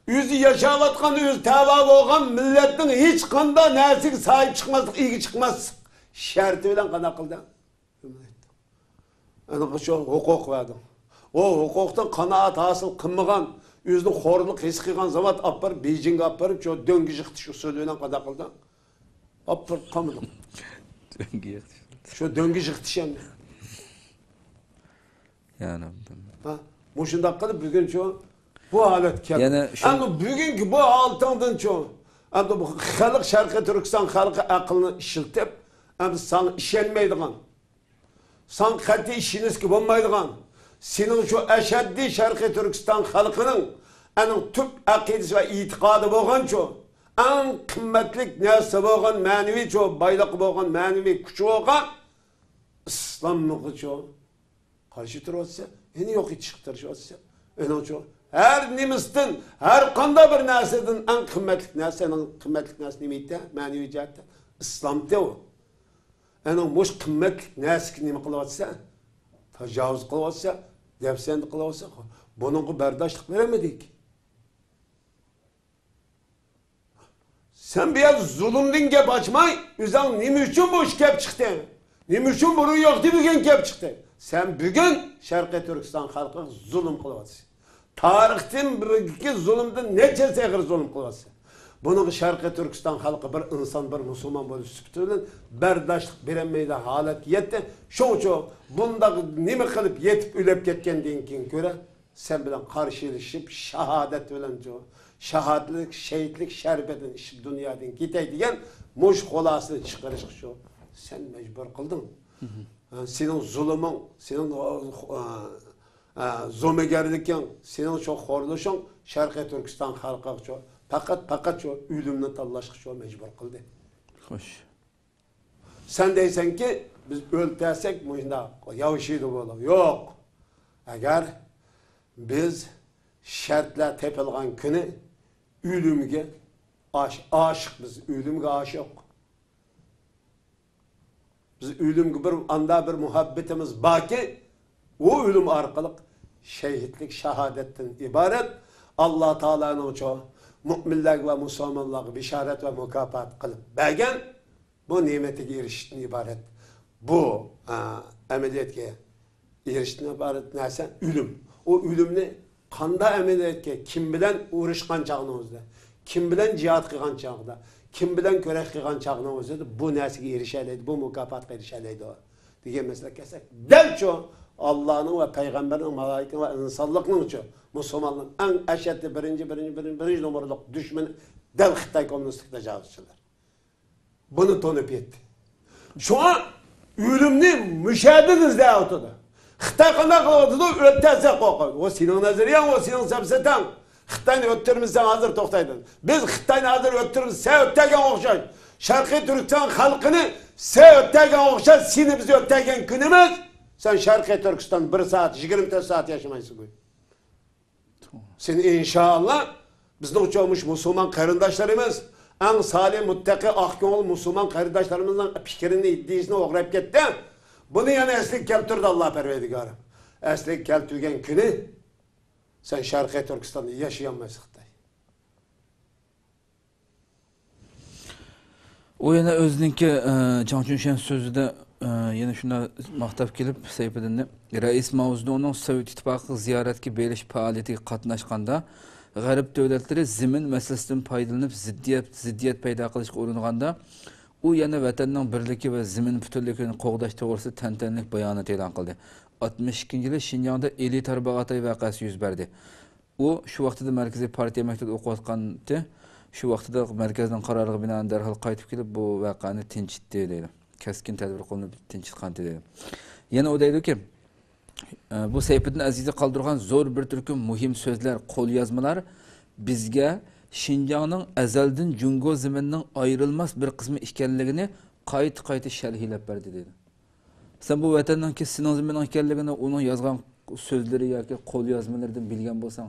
ئۆزى ياشاۋاتقان، ئۆزى تەۋە بولغان مىللەتنىڭ ھېچقانداق نەرسىگە ساھىب چىقماسلىق، ئىگە چىقماسلىق شەرتى بىلەن قانداق قىلدى؟ ئەنە شۇ ھوقۇق بەردى. ئۇ ھوقۇقتىن قانائەت ھاسىل قىلمىغان، ئۆزىنى خورلۇق ھېس قىلغان زاۋات ئاپىرىپ، بېيجىڭگە ئاپىرىپ، شۇ دۆڭگە يىقىتىش ئۇسۇلى بىلەن قانداق قىلدى؟ ئاپىرىپ قالمىدى. دۆڭگە يىقىتىش. شۇ دۆڭگە يىقىتىش ئەمدى. يا رەببىم. ھە، مۇشۇنداق قىلىپ بۈگۈن شۇ بۇ ھالەتكە كەلدى. يەنە شۇ ئەمدى بۈگۈنكى بۇ ھالىتىڭدىنچۇ؟ ئەمدى بۇ خەلق، شەرقىي تۈركىستان خەلقى ئەقلىنى ئىشلىتىپ، ئەمدى ساڭا ئىشەنمەيدىغان، ساڭا قەتئىي ئىشىنىشكە بولمايدىغان، سېنىڭ شۇ ئەشەددىي شەرقىي تۈركىستان خەلقىنىڭ ئەنىڭ تۈپ ئەقىدىسى ۋە ئېتىقادى بولغانچۇ، ئەڭ قىممەتلىك نەرسە بولغان، مەنىۋىچۇ بايلىقى بولغان، مەنىۋى كۈچى بولغان ئىسلامغىچۇ قارشى تۇرۇۋاتىسەن، يەنە يوقىتىشقا تىرىشىۋاتىسەن. ئېنىڭچۇ، ھەر نېمىسىدىن، ھەر قانداق بىر نەرسىدىن ئەڭ قىممەتلىك نەرسە، ئەنىڭ قىممەتلىك نەرسە نېمە ئىدى؟ مەنىۋى جەھەتتە ئىسلامتى ئۇ. ئەنىڭ مۇشۇ قىممەتلىك نەرسىگە نېمە قىلىۋاتىسەن؟ تاجاۋۇز قىلىۋاتىسەن، دەپسەندە قىلىۋاتىسەن. بۇنىڭغا بەرداشلىق بېرەلمىدىك. سەن بۇ يەردە زۇلۇمدىن گەپ ئاچماي، ئۆزۈڭ نېمە ئۈچۈن بۇ ئىش كەپ چىقتى؟ نېمە ئۈچۈن بۇرۇن يوق دېمىگەن كەپ چىقتى؟ سەن بۈگۈن شەرقىي تۈركىستان خەلقىگە زۇلۇم قىلىۋاتىسەن. تارىختىن بىرگىكى زۇلۇمدىن نەچچە ھەسسە ئېغىر زۇلۇم قىلىۋاتىسەن. بۇنىڭغا شەرقىي تۈركىستان خەلقى بىر ئىنسان، بىر مۇسۇلمان بولۇش سۈپىتى بىلەن بەرداشلىق بېرەلمەيدىغان ھالەتكە يەتتى. شۇڭا شۇ بۇنداق نېمە قىلىپ يېتىپ ئۆلۈپ كەتكەندىن كېيىن كۆرە، سەن بىلەن قارشىلىشىپ، شاھادەت بىلەن شۇ، شاھادەتلىك، شېھىتلىك شەرىپىدىن ئىچىپ دۇنيادىن كېتەي دېگەن مۇشۇ خۇلاسىنى چىقىرىشقا شۇ سەن مەجبۇر قىلدىڭ. ھە، سېنىڭ زۇلۇمۇڭ، سېنىڭ، ئا، ئا، زومىگەرلىكىڭ، سېنىڭ شۇ خورلىشىڭ شەرقىي تۈركىستان خەلقىگە شۇ پەقەت، پەقەت شۇ ئۆلۈمنى تاللاشقا شۇ مەجبۇر قىلدى. خوش. سەن دەيسەنكى، بىز ئۆلتۈرسەك مۇشۇنداق ياۋشىيدۇ بولۇ. يوق. ئەگەر بىز شەرتلەر تېپىلغان كۈنى ئۆلۈمگە ئاش-، ئاشىق بىز، ئۆلۈمگە ئاشىق. بىز ئۆلۈمگە بىر، ئاندا بىر مۇھەببىتىمىز باركى، ئۇ ئۆلۈم ئارقىلىق شېھىتلىك، شاھادەتتىن ئىبارەت. ئاللا تائالانىڭچۇ مۇئمىنلەرگە ۋە مۇسۇلمانلارغا بېشارەت ۋە مۇكاپات قىلىپ بەرگەن بۇ نېمىتىگە ئېرىشىشتىن ئىبارەت. بۇ، ئا، ئەمەلىيەتكە ئېرىشىشتىن ئىبارەت نەرسە ئۆلۈم. ئۇ ئۆلۈمنى قانداق ئەمەلىيەتكە، كىم بىلەن ئۇرۇشقان چاغنىڭ ئۆزىدە، كىم بىلەن جىھاد قىلغان چاغدا، كىم بىلەن كۈرەش قىلغان چاغنىڭ ئۆزىدە بۇ نەرسىگە ئېرىشەلەيدۇ، بۇ مۇكاپاتقا ئېرىشەلەيدۇ دېگەن مەسىلىگە كەلسەك، دەل شۇ ئاللانىڭ ۋە پەيغەمبەرنىڭ، مالائىكىنىڭ ۋە ئىنسانلىقنىڭچۇ، مۇسۇلمانلارنىڭ ئەڭ ئەشەددىي بىرىنچى، بىرىنچى، بىرىنچى، بىرىنچى نومۇرلۇق دۈشمىنى دەل خىتاي كوممۇنىستلىك تاجاۋۇزچىلىرى. بۇنى تونۇپ يەتتى. شۇڭا ئۆلۈمنى مۇشەدىن ئىزدەۋاتىدۇ. خىتاي قانداق قىلىۋاتىدۇ؟ ئۆتەلسە قورقىدۇ. ئۇ سېنىڭ نەزەرىيەڭ، ئۇ سېنىڭ سەپسەتەڭ. خىتاينى ئۆتتۈرمىسەڭ ھازىر توختايدۇ. بىز خىتاينى ھازىر ئۆتتۈرمىسە سەن ئۆتەلگەن ئوخشاش. شەرقىي تۈركىستان خەلقىنى سەن ئۆتەلگەن ئوخشاش، سېنى بىز ئۆتەلگەن كۈنىمىز، سەن شەرقىي تۈركىستان بىر سائەت، يىگىرمە تۆت سائەت ياشىمايسەن. سېنى ئىنشائاللا بىزنىڭچۇ مۇشۇ مۇسۇلمان قېرىنداشلىرىمىز، ئەڭ سالىھ، مۇتتەقى، ئاق كۆڭۈل مۇسۇلمان قېرىنداشلىرىمىزنىڭ پىكرىنى، ئىدىيىسىنى ئوغرىلاپ كەتتى. بۇنى يەنە ئەسلىگە كەلتۈردى ئاللا پەرۋەردىگارىم. ئەسلىگە كەلتۈرگەن كۈنى سەن شەرقىي تۈركىستاندا ياشىيالمايسەن خىتاي. ئۇ يەنە ئۆزىنىڭكى، ئە، چاڭ چۈنشەن سۆزىدە، ئە، يەنە شۇنداق ماختاپ كېلىپ، سەيپىدىننى، رەئىس ماۋزېدۇڭنىڭ سوۋېت ئىتتىپاقىغا زىيارەتكە بېرىش پائالىيىتىگە قاتناشقاندا، غەرب دۆلەتلىرى زېمىن مەسىلىسىدىن پايدىلىنىپ، زىددىيەت، زىددىيەت پەيدا قىلىشقا ئۇرۇنغاندا، ئۇ يەنە ۋەتەننىڭ بىرلىكى ۋە زېمىن پۈتۈنلۈكىنى قوغداش توغرىسىدا تەنتەنىلىك بايانات ئېلان قىلدى. ئاتمىش ئىككىنچى يىلى شىنجاڭدا ئېلى تارباغاتاي ۋەقەسى يۈز بەردى. ئۇ شۇ ۋاقتىدا مەركىزىي پارتىيە مەكتىپىدە ئوقۇۋاتقانتى. شۇ ۋاقتىدا مەركەزنىڭ قارارىغا بىنائەن دەرھال قايتىپ كېلىپ، بۇ ۋەقەنى تىنچىتتى دەيدۇ. كەسكىن تەدبىر قوللىنىپ تىنچىتقانتى دەيدۇ. يەنە ئۇ دەيدۇكى، ئە، بۇ سەيپىدىن ئەزىزدە قالدۇرغان زور بىر تۈركۈم مۇھىم سۆزلەر، قوليازمىلار بىزگە شىنجاڭنىڭ ئەزەلدىن جۇڭگو زېمىنىنىڭ ئايرىلماس بىر قىسمى ئىكەنلىكىنى قايتا-قايتا شەرھلەپ بەردى دەيدۇ. سەن بۇ ۋەتەننىڭكى سېنىڭ زېمىنىڭ ئىكەنلىكىنى ئۇنىڭ يازغان سۆزلىرى ياكى قوليازمىلىرىدىن بىلگەن بولساڭ،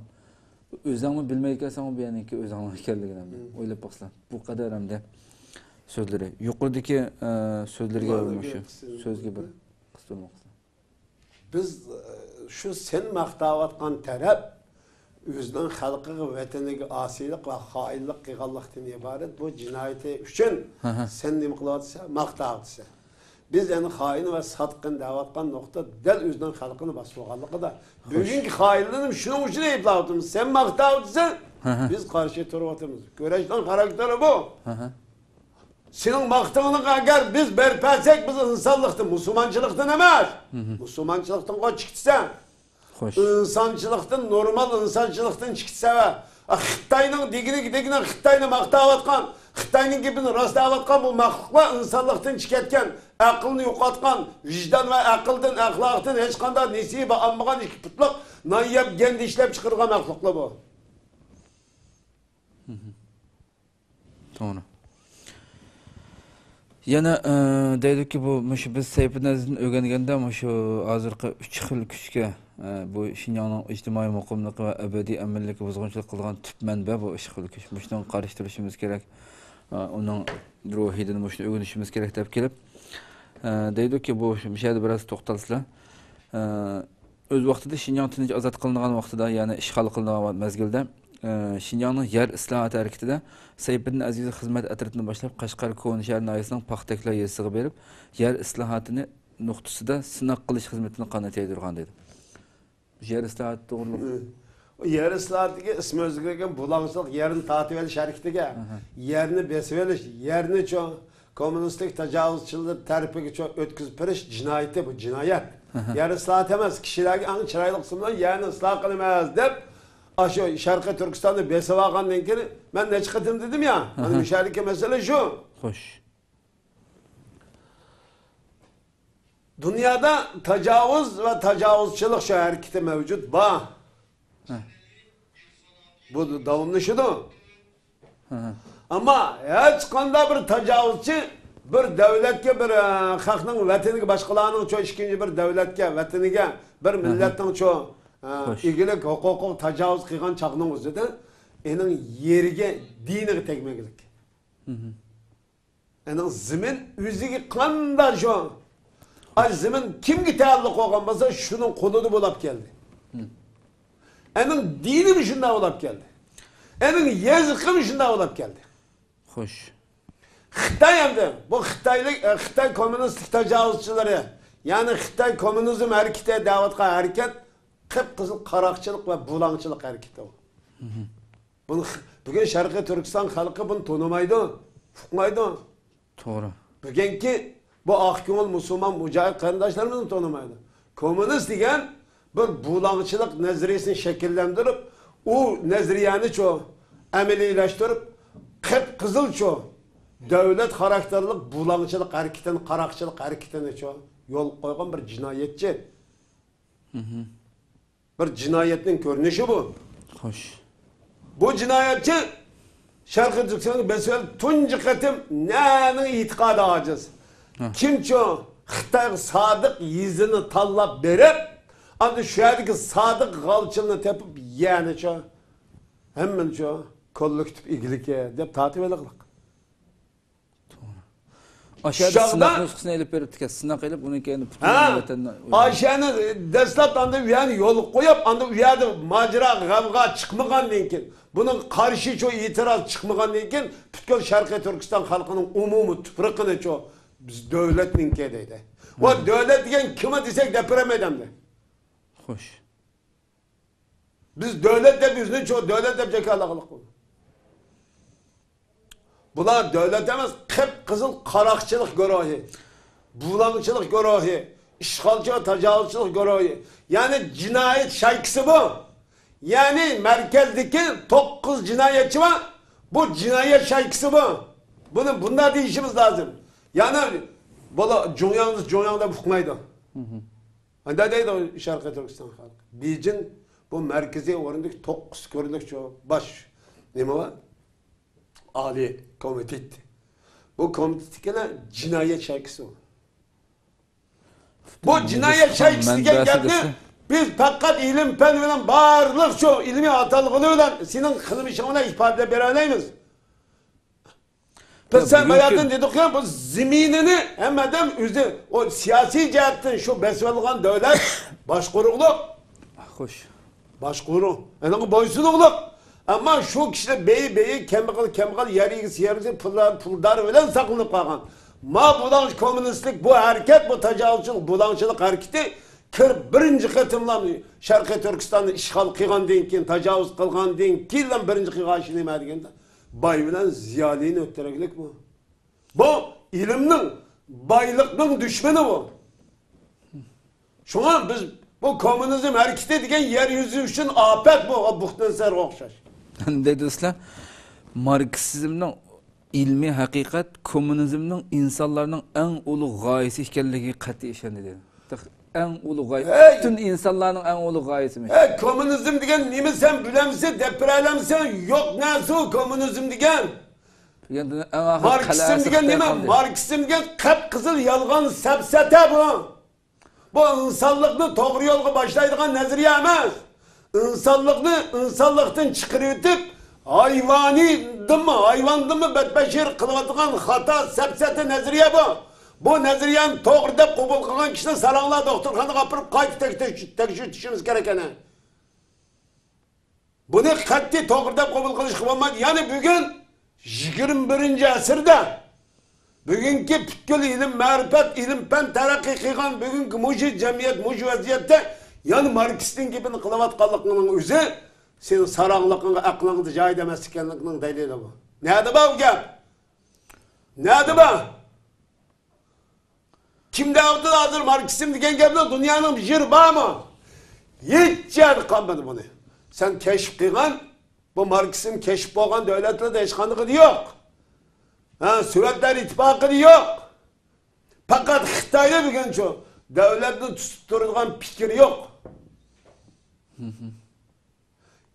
ئۆزۈڭمۇ بىلمەيدىكەنسەن، بۇ يەرنىڭكى ئۆزۈڭنىڭ ئىكەنلىكىنى ئەمدى. مم. ئويلاپ باقسىلا. بۇ قەدەر ئەمدى سۆزلىرى. يۇقىرىدىكى، ئە، سۆزلىرىگە مۇشۇ سۆزگە بىر قىستۇرما قىلسا. بىز، ئە، شۇ سەن ماختاۋاتقان تەرەپ ئۆزىنىڭ خەلقىگە، ۋەتىنىگە ئاسىيلىق ۋە خائىنلىق قىلغانلىقتىن ئىبارەت بۇ جىنايىتى ئۈچۈن ھە، ھە. سەن نېمە قىلىۋاتىسەن؟ ماختاۋاتىسەن. بىز ئەنە خائىن ۋە ساتقىن دەۋاتقان نۇقتا دەل ئۆزىنىڭ خەلقىنى باستۇرغانلىقىدا. خوش. بۈگۈنكى خائىنلىرىنى شۇنىڭ ئۈچۈن ئەيىبلەۋاتىمىز. سەن ماختاۋاتىسەن، ھە، ھە. بىز قارشى تۇرۇۋاتىمىز. كۈرەشنىڭ خاراكتېرى بۇ. ھە، ھە. سېنىڭ ماختىغىنىڭغا ئەگەر بىز بەرپەسەك، بىز ئىنسانلىقتىن، مۇسۇلمانچىلىقتىن ئەمەس. مۇسۇلمانچىلىقتىن قوچ چىقتى سەن. خوش. ئىنسانچىلىقتىن، نورمال ئىنسانچىلىقتىن چىقىپ كەتسە، خىتاينىڭ دېگىنىگە دېگىنە، خىتاينى ماختاۋاتقان، خىتاينىڭ گېپىنى راستلاۋاتقان بۇ مەخلۇقلار ئىنسانلىقتىن چىقىپ كەتكەن، ئەقىلنى يوقاتقان، ۋىجدان ۋە ئەقىلدىن، ئەخلاقتىن ھېچقانداق نېسىۋى ئالمىغان ئىككى پۇتلۇق نان يەپ گەندە ئىشلەپ چىقىرغان مەخلۇقلار بۇ. توغرا. يەنە، ئە، دەيدۇكى، بۇ، مۇشۇ بىز سەيپىدىن ئەزىزدىن ئۆگەنگەندە، مۇشۇ ھازىرقى ئۈچ خىل كۈچكە، ئە، بۇ شىنجاڭنىڭ ئىجتىمائىي مۇقىملىقى ۋە ئەبەدىي ئەمىنلىكى بۇزغۇنچىلىق قىلغان تۈپ مەنبە بۇ ئۈچ خىل كۈچ. مۇشۇنىڭغا قارشى تۇرۇشىمىز كېرەك. ئە، ئۇنىڭ روھىدىن مۇشۇنى ئۆگىنىشىمىز كېرەك دەپ كېلىپ، ئە، دەيدۇكى، بۇ، مۇشۇ يەردە بىراز توختالسىلا، ئە، ئۆز ۋاقتىدا شىنجاڭ تىنچ ئازاد قىلىنغان ۋاقتىدا، يەنى ئىشغال قىلىنغان مەزگىلدە، ئە، شىنجاڭنىڭ يەر ئىسلاھاتى ھەرىكىتىدە سەيپىدىن ئەزىزوف خىزمەت ئەترىتىدىن باشلاپ، قەشقەر كونا شەھەر ناھىيەسىنىڭ پاختەكلا يېزىسىغا بېرىپ، يەر ئىسلاھاتىنى نۇقتىسىدا سىناق قىلىش خىزمىتىنى قانات يايدۇرغان دېدى. يەر ئىسلاھاتى توغرىلىق. يەر ئىسلاھاتىدىكى ئىسمى ئۆزگەرگەن بۇلاڭچىلىق، يەرنى تارتىۋېلىش ھەرىكىتىگە، ئاھا، يەرنى بېسىۋېلىش، يەرنىچۇ، كوممۇنىستىك تاجاۋۇزچىلار تەرىپىگىچۇ ئۆتكۈزۈپ بېرىش جىنايىتى، بۇ جىنايەت. ئاھا. يەر ئىسلاھاتى ئەمەس، كىشىلەرگە ئەڭ چىرايلىق ئىسىم بىلەن يەرنى ئىسلاھ قىلىمىز دەپ، ئاشۇ شەرقىي تۈركىستاننى بېسىۋالغاندىن كېيىن، مەن نەچچە قېتىم دېدىم يا، مانا، ئاھا، مۇشۇ يەردىكى مەسىلە شۇ. خوش. دۇنيادا تاجاۋۇز ۋە تاجاۋۇزچىلىق شۇ ھەرىكىتى مەۋجۇت بار. ھە. بۇ داۋاملىشىدۇ. ھە. ئەمما ھېچقانداق بىر تاجاۋۇزچى بىر دۆلەتكە، بىر، ئە، خەقنىڭ ۋەتىنىگە، باشقىلارنىڭچۇ ئىككىنچى بىر دەۋلەتكە، ۋەتىنىگە، بىر، ھە، مىللەتنىڭچۇ، ئە، خوش، ئىگىلىك ھوقۇقىغا تاجاۋۇز قىلغان چاغنىڭ ئۆزىدە ئېنىڭ يېرىگە، دىنىغا تەگمەگلىك. ھە. ئەنىڭ زېمىن ئۆزىگە قانداق شۇ؟ ئاي، زېمىن كىمگە تەئەللۇق بولغان بولسا، شۇنىڭ قولىدا بولاپ كەلدى. ھە. ئەنىڭ دىنىمۇ شۇنداق بولاپ كەلدى. ئەنىڭ يېزىقىمۇ شۇنداق بولاپ كەلدى. خوش. خىتاي ئەمدى، بۇ خىتايلىق، ئە، خىتاي كوممۇنىستىك تاجاۋۇزچىلىرى، يەنى خىتاي كوممۇنىزم ھەرىكىتى دەۋاتقان ھەرىكەت قىپقىزىل قاراقچىلىق ۋە بۇلاڭچىلىق ھەرىكىتى بۇ. ھە. بۇنى خ-، بۈگۈن شەرقىي تۈركىستان خەلقى بۇنى تونۇمايدۇ، ئۇقمايدۇ. توغرا. بۈگۈنكى بۇ ئاق كۆڭۈل مۇسۇلمان مۇجاھىد قېرىنداشلىرىمىزمۇ تونۇمايدۇ. كوممۇنىست دېگەن بىر بۇلاڭچىلىق نەزەرىيىسىنى شەكىللەندۈرۈپ، ئۇ نەزەرىيەنىچۇ ئەمەلىيلەشتۈرۈپ، قىپقىزىلچۇ دۆلەت خاراكتېرلىق بۇلاڭچىلىق ھەرىكىتىنى، قاراقچىلىق ھەرىكىتىنىچۇ يولغا قويغان بىر جىنايەتچى. ھە. بىر جىنايەتنىڭ كۆرۈنۈشى بۇ. خوش. بۇ جىنايەتچى شەرقىي تۈركىستانغا بېسىۋېلىپ تۇنجى قېتىم نەنىڭ ئېتىقادى ئاجىز. ھە. كىمچۇ خىتايغا سادىق يېزىنى تاللاپ بېرىپ، ئاندىن شۇ يەردىكى سادىق غالچىلنى تېپىپ، يەنىچۇ، ھەممىنىچۇ كوللېكتىپ ئىگىلىكى دەپ تارتىۋېلىقلىق. ئاشۇ يەردە شۇ چاغدا سىناق نۇسخىسىنى ئېلىپ بېرىپتىكەن. سىناق ئېلىپ، ئۇنىڭ كەينىدىن پۈتۈن ھە. ۋەتەننى ئاشۇنى دەسلەپ ئاندىن ئۇ يەرنى يولغا قويۇپ، ئاندىن ئۇ يەردە ماجىرا، غەۋغا چىقمىغاندىن كېيىن، بۇنىڭ قارشى شۇ ئېتىراز چىقمىغاندىن كېيىن، پۈتكۈل شەرقىي تۈركىستان خەلقىنىڭ ئومۇمىي تۇپرىقىنى شۇ بىز دۆلەتنىڭكى دەيدۇ. ۋە ھە. دۆلەت دېگەن كىم دېسەك، دەپ بېرەلمەيدۇ ئەمدى. خوش. بىز دۆلەت دەپ يۈزنى چوڭ دۆلەت دەپ جاكارلىغانلىق بۇ. بۇلار دۆلەت ئەمەس، قىپقىزىل قاراقچىلىق گۇرۇھى، بۇلاڭچىلىق گۇرۇھى، ئىشغالچى ۋە تاجاۋۇزچىلىق گۇرۇھى. يەنى جىنايەت شايكىسى بۇ. يەنى مەركەزدىكى توققۇز جىنايەتچى بار. بۇ جىنايەت شايكىسى بۇ. بۇنى بۇنداق دېيىشىمىز لازىم. يەنى بۇلار جۇڭياڭ، جۇڭياڭ دەپ ئۇقمايدۇ. ئانداق دەيدۇ شەرقىي تۈركىستان خەلقى. بېيجىڭ بۇ مەركىزىي ئورۇندىكى توققۇز كۆرۈنۈكچۇ باش نېمە بار؟ ئالىي كومىتېت. بۇ كومىتېتتىكىلەر جىنايەت شايكىسى بۇ. بۇ جىنايەت شايكىسى دېگەن گەپنى بىز پەقەت ئىلىم-پەن بىلەن، بارلىق شۇ ئىلمىي ئاتالغۇلار بىلەن سېنىڭ قىلمىشىڭ بىلەن ئىپادىلەپ بېرەلەيمىز. بىز يا، سەن بۈگۈنكى باياتىن دېدۇقكى، بۇ زېمىنىنى ھەممە ئادەم ئۆزى، ئۇ سىياسىي جەھەتتىن شۇ بېسىۋالغان دۆلەت باشقۇرۇقلۇق. خوش. باشقۇرۇق. ئۇنىڭغا بويسۇنۇقلۇق. ئەمما شۇ كىشىلەر بېيى، بېيى، كەمبەغەل، كەمبەغەل، يەر ئىگىسى، يەر ئىگىسى، پۇلدار، پۇلدار بىلەن ساقلىنىپ قالغان. ما بۇلاڭچى كوممۇنىستلىك بۇ ھەرىكەت، بۇ تاجاۋۇزچىلىق، بۇلاڭچىلىق ھەرىكىتى كىرىپ بىرىنچى قېتىملا شەرقىي تۈركىستاننى ئىشغال قىلغاندىن كېيىن، تاجاۋۇز قىلغاندىن كېيىنلا بىرىنچى قىلغان ئىشى نېمە دېگەندە، باي بىلەن زىيالىينى ئۆلتۈرەكلىك بۇ. بۇ ئىلىمنىڭ، بايلىقنىڭ دۈشمىنى بۇ. شۇڭا بىز بۇ كوممۇنىزم ھەرىكىتى دېگەن يەر يۈزى ئۈچۈن ئاپەت بۇ، بۇختىن سەرگە ئوخشاش. دەيدۇ سىلەر، ماركسىزمنىڭ ئىلمىي ھەقىقەت كوممۇنىزمنىڭ ئىنسانلارنىڭ ئەڭ ئۇلۇغ غايىسى ئىكەنلىكىگە قەتئىي ئىشىنىدۇ. تېخى ئەڭ ئۇلۇغ غايە، ھەي! پۈتۈن ئىنسانلارنىڭ ئەڭ ئۇلۇغ غايىسىمىش. ھەي، كوممۇنىزم دېگەن نېمە، سەن بىلەمسەن، دەپ بېرەلەمسەن؟ يوق نەرسە ئۇ كوممۇنىزم دېگەن. دېگەندىن ئەڭ ئاخىرى ماركسىزم قەلئەسى دېگەن خىتاي نېمە؟ قالدى. ماركسىزم دېگەن قەپقىزىل يالغان سەپسەتە بۇ. بۇ ئىنسانلىقنى توغرا يولغا باشلايدىغان نەزەرىيە ئەمەس. ئىنسانلىقنى ئىنسانلىقتىن چىقىرىۋېتىپ، ھايۋانىيدىنمۇ، ھايۋاندىنمۇ بەتبەشىر قىلىۋاتىدىغان خاتا، سەپسەتە نەزەرىيە بۇ. بۇ نەزەرىيەنى توغرا دەپ قوبۇل قىلغان كىشىنى ساراڭلار دوختۇرخانىغا ئاپىرىپ قايتا تەكشۈرتۈشىمىز كېرەك ئەنە. بۇنى قەتئىي توغرا دەپ قوبۇل قىلىشقا بولمايدۇ. يەنى بۈگۈن يىگىرمە بىرىنچى ئەسىردە، بۈگۈنكى پۈتكۈل ئىلىم-مەرىپەت، ئىلىم-پەن تەرەققىي قىلغان بۈگۈنكى مۇشۇ جەمئىيەت، مۇشۇ ۋەزىيەتتە يەنە ماركسنىڭ گېپىنى قىلىۋاتقانلىقىڭنىڭ ئۆزى سېنىڭ ساراڭلىقىڭغا، ئەقلىڭدە جايىدا ئەمەس ئىكەنلىكىنىڭ دەلىلى بۇ. نەدە بار بۇ گەپ؟ نەدە بار؟ كىم دەۋاتىدۇ ھازىر ماركسىزم دېگەن گەپنى؟ دۇنيانىڭ بىر يېرى بارمۇ؟ ھېچ يەردە قالمىدى بۇنى. سەن كەشىپ قىلغان، بۇ ماركسىزم كەشىپ بولغان دۆلەتلەردە ھېچقاندىقىدا يوق. ھە، سوۋېتلار ئىتتىپاقىدا يوق. پەقەت خىتايدا بۈگۈنچۇ دۆلەتنى تۇتۇپ تۇرىدىغان پىكىر يوق.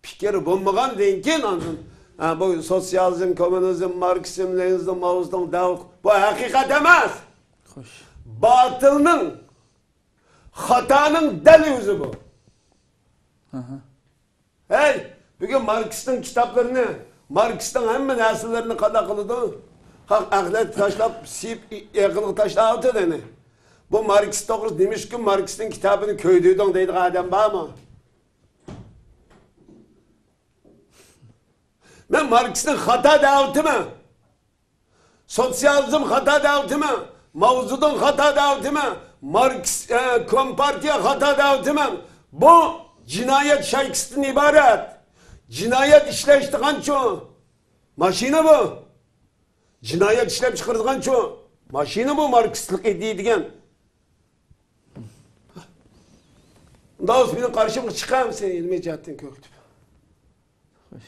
پىكىر بولمىغاندىن كېيىن ئاندىن، ھە، بۇ سوتسىيالىزم، كوممۇنىزم، ماركسىزم، لېنىنىزم، ماۋزېدۇڭ، داۋ، بۇ ھەقىقەت ئەمەس. خوش. باتىلنىڭ، خاتانىڭ دەل ئۆزى بۇ. ئاھا. ھەي، بۈگۈن ماركسنىڭ كىتابلىرىنى، ماركسنىڭ ھەممە نەرسىلىرىنى قانداق قىلىدۇ؟ ھەق ئەخلەتكە تاشلاپ، سىيىپ، ئېغىلغا تاشلاۋاتىدۇ يەنى. بۇ ماركس توغرىسىدا نېمىشقا ماركسنىڭ كىتابىنى كۆيدۈردۈڭ دەيدىغان ئادەم بارمۇ؟ مەن ماركسنى خاتا دەۋاتىمەن. سوتسىيالىزم خاتا دەۋاتىمەن. ماۋزېدۇڭ خاتا دەۋاتىمەن. ماركس، ئە، كومپارتىيە خاتا دەۋاتىمەن. بۇ جىنايەت شايكىسىدىن ئىبارەت. جىنايەت ئىشلەشتىغانچۇ؟ ماشىنا بۇ. جىنايەت ئىشلەپ چىقىرىدىغانچۇ؟ ماشىنا بۇ ماركسلىق ئىدىيە دېگەن. ئۇنداق بولسا مېنىڭ قارشىمغا چىقامسەن ئىلمىي جەھەتتىن كۆكلىتىپ؟ خوش.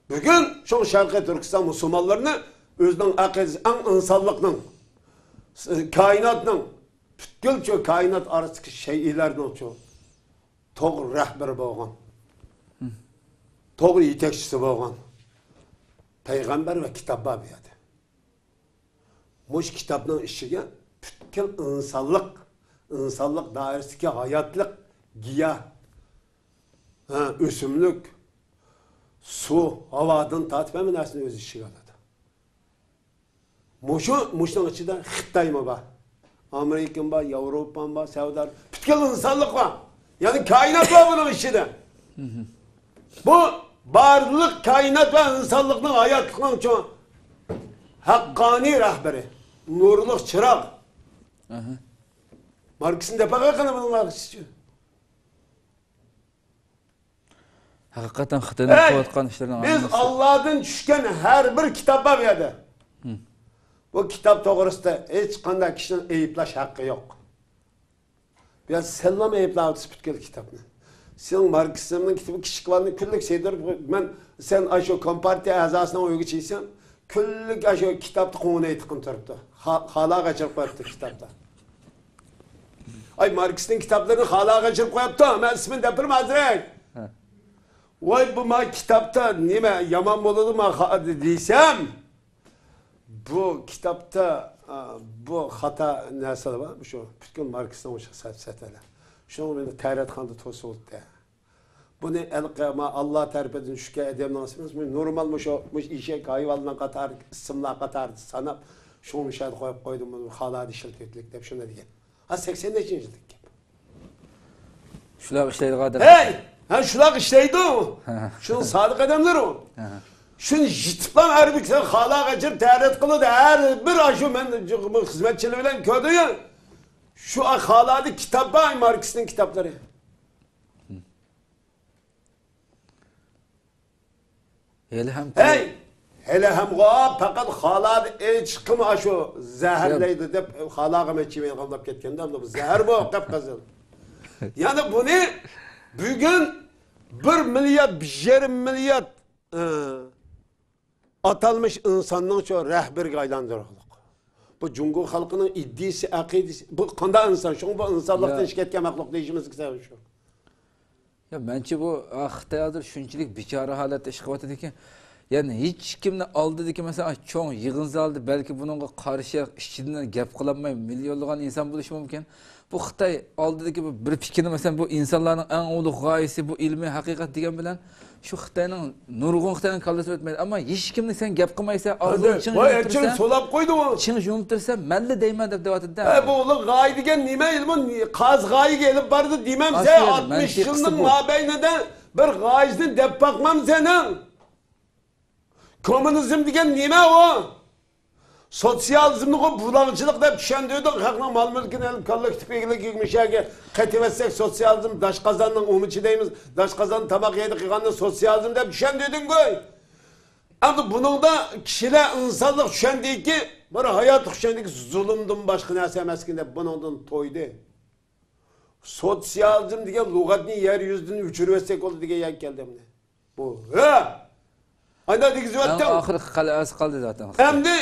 بۈگۈن شۇڭا شەرقىي تۈركىستان مۇسۇلمانلىرىنى ئۆزىنىڭ ئەقىدىسى ئەڭ ئىنسانلىقنىڭ، كائىناتنىڭ، پۈتكۈل شۇ كائىنات ئارىسىدىكى شەيئىلەرنىڭ شۇ توغرا رەھبىرى بولغان، توغرا يېتەكچىسى بولغان پەيغەمبەر ۋە كىتاب بار بۇ يەردە. مۇشۇ كىتابنىڭ ئىچىگە پۈتكۈل ئىنسانلىق، ئىنسانلىق دائىرىسىدىكى ھاياتلىق، گىياھ، ھە، ئۆسۈملۈك، سۇ، ھاۋادىن تارتىپ ھەممە نەرسىنى ئۆز ئىچىگە ئالىدۇ. مۇشۇ، مۇشۇنىڭ ئىچىدە خىتايمۇ بار، ئامېرىكىمۇ بار، ياۋروپامۇ بار، سەئۇدى ئەرەب، پۈتكۈل ئىنسانلىق بار. يەنى كائىنات بار بۇنىڭ ئىچىدە. بۇ بارلىق كائىنات ۋە ئىنسانلىقنىڭ ھاياتلىقنىڭ چوڭ ھەققانىي رەھبىرى، نۇرلۇق چىراغ. ئەھە. ماركسنى دەپ باقاي قېنى بۇنىڭ ھەققىچە. ھەقىقەتەن خىتاينىڭ ھەي! قىلىۋاتقان ئىشلىرىنىڭ بىز ھەممىسى ئاللادىن چۈشكەن ھەر بىر كىتاب بار بۇ يەردە. ھىم. بۇ كىتاب توغرىسىدا ھېچقانداق كىشىنىڭ ئەيىبلەش ھەققى يوق. بۇ يەردە سەنلام ئەيىبلەۋاتىسەن پۈتكۈل كىتابنى. سېنىڭ ماركسىزمنىڭ كىتابى كىچىك بالىنى كۈنلۈك سېدىرىپ، مەن سەن ئاشۇ كومپارتىيە ئەزاسىنىڭ ئۆيىگە چىقسام، كۈنلۈك ئاشۇ كىتابتا قوڭۇنايتقىن تۇرۇپتۇ. خا-، خالاغا ئەجىر قويۇپتۇ كىتابتا. ئاي، ماركسنىڭ كىتابلىرىنى خالاغا ئەجىر قويۇپتۇ. مەن ئىسمىنى دەپ بېرىمەن ھازىر. ھە. ۋاي، بۇ ما كىتابتا نېمە يامان بولىدۇ ما خا-، دېسەم، بۇ كىتابتا، ئا، بۇ خاتا نەرسىلەر بار. شۇ پۈتكۈل ماركسنىڭ ئوشۇق سەپسەتەلەر. شۇنىڭ بىلەن تەرەتخانىدا توسۇلدى. بۇنى ئەلقەما ئاللا تەرىپىدىن چۈشكەن ئادەمنىڭ ئىسمى، نورمال مۇشۇ، مۇشۇ ئېشەك ھايۋانلار قاتارى، ئىسىملار قاتارىدا ساناپ، شۇڭا مۇشۇ يەردە قويۇپ قويدۇم، بۇنى خالادا ئىشلىتىۋېتىلىك دەپ شۇنداق دېگەن. ھە، سەكسەن نەچچىنچى يىلدىكى گەپ. شۇلار ئىشلەيدىغان ئادەم. ھەي! ھە، شۇلار ئىشلەيدۇ. ھە. شۇنىڭ سادىق ئادەملىرى ئۇ. ھە. شۇنى يېتىپلا ھەر بىر كىشى خالاغا ئەجىر تەرەت قىلىدۇ. ھەر بىر ئاشۇ مەن خىزمەتچىلىرى بىلەن كۆردۈم. شۇ خالادا كىتاب بار، ماركسنىڭ كىتابلىرى. ھېلىھەم ھەي! ھېلىھەمغۇ پەقەت خالادا ئېچىقىم ئاشۇ زەھەرلەيدۇ دەپ خالاغا مەچىۋەي غاملاپ كەتكەندە، بۇ زەھەر بۇ، قىپقىزىل. يەنى بۇنى بۈگۈن بىر مىليارد، بىر يېرىم مىليارد، ئى، ئاتالمىش ئىنساننىڭ شۇ رەھبىرىگە ئايلاندۇرغۇلۇق. بۇ جۇڭگو خەلقىنىڭ ئىدىيىسى، ئەقىدىسى. بۇ قانداق ئىنسان؟ شۇڭا بۇ ئىنسانلىقتىن يا. ئىش كەتكەن مەخلۇق دېيىشىمىزگە سەۋەب شۇ. يا، مەنچە بۇ، ئا، خىتاي ھازىر شۇنچىلىك بىچارە ھالەتتە ئىش قىلىۋاتىدىكەن. يەنى ھېچكىمنى ئالدىدىكى، مەسىلەن، چوڭ يىغىن زالىدا بەلكى بۇنىڭغا قارشى ئىچىدىن گەپ قىلالماي مىليونلىغان ئىنسان بولۇشى مۇمكىن. بۇ خىتاي ئالدىدىكى بۇ بىر پىكىرنى، مەسىلەن، بۇ ئىنسانلارنىڭ ئەڭ ئۇلۇغ غايىسى بۇ ئىلمىي ھەقىقەت دېگەن بىلەن شۇ خىتاينىڭ نۇرغۇن خىتاينىڭ كاللىسى ئۆتمەيدۇ. ئەمما ھېچكىمنى سەن گەپ قىلمايسەن، ئاغزىڭنى چىڭ يۇمۇپ تۇرسەن. سولاپ قويدى ئۇ. چىڭ يۇمۇپ تۇرسەن، مەنلا دەيمەن دەپ دەۋاتىدۇ. ئە، بۇ ئۇلۇغ غايە دېگەن نېمە؟ ئىلمۇ قاز غايىگە ئېلىپ بارىدۇ دېمەمسەن، ئاتمىش يىلنىڭ مابەينىدە بىر غايىسىنى دەپ باقمام سېنىڭ. كوممۇنىزم دېگەن نېمە ئۇ؟ سوتسىيالىزمنىغۇ بۇلاڭچىلىق دەپ چۈشەندۈردۇق. خەقنىڭ مال-مۈلكىنى ئېلىپ، كاللا كۈتۈپ ئىگىلىك يېمىشەگە قېتىۋەتسەك، سوتسىيالىزم، داشقازاننىڭ ئۇمىچى دەيمىز، داشقازان تاماق يەيدۇ قىلغاننى سوتسىيالىزم دەپ چۈشەندۈردۈڭگۇ. ئەمدى بۇنىڭدا كىشىلەر ئىنسانلىق چۈشەندىكى، بىر ھاياتلىق چۈشەندىكى زۇلۇمدىن باشقا نەرسە ئەمەسكەن دەپ بۇنىڭدىن تويدى. سوتسىيالىزم دېگەن لۇغەتنى يەر يۈزىدىن ئۆچۈرۈۋەتسەك بولدى دېگەن يەرگە كەلدى ئەمدى. بۇ، ھە! ئانداق دېگۈزۈۋەتتىڭ. ئەڭ ئاخىرقى قەلئەسى قالدى زاتەن. ئەمدى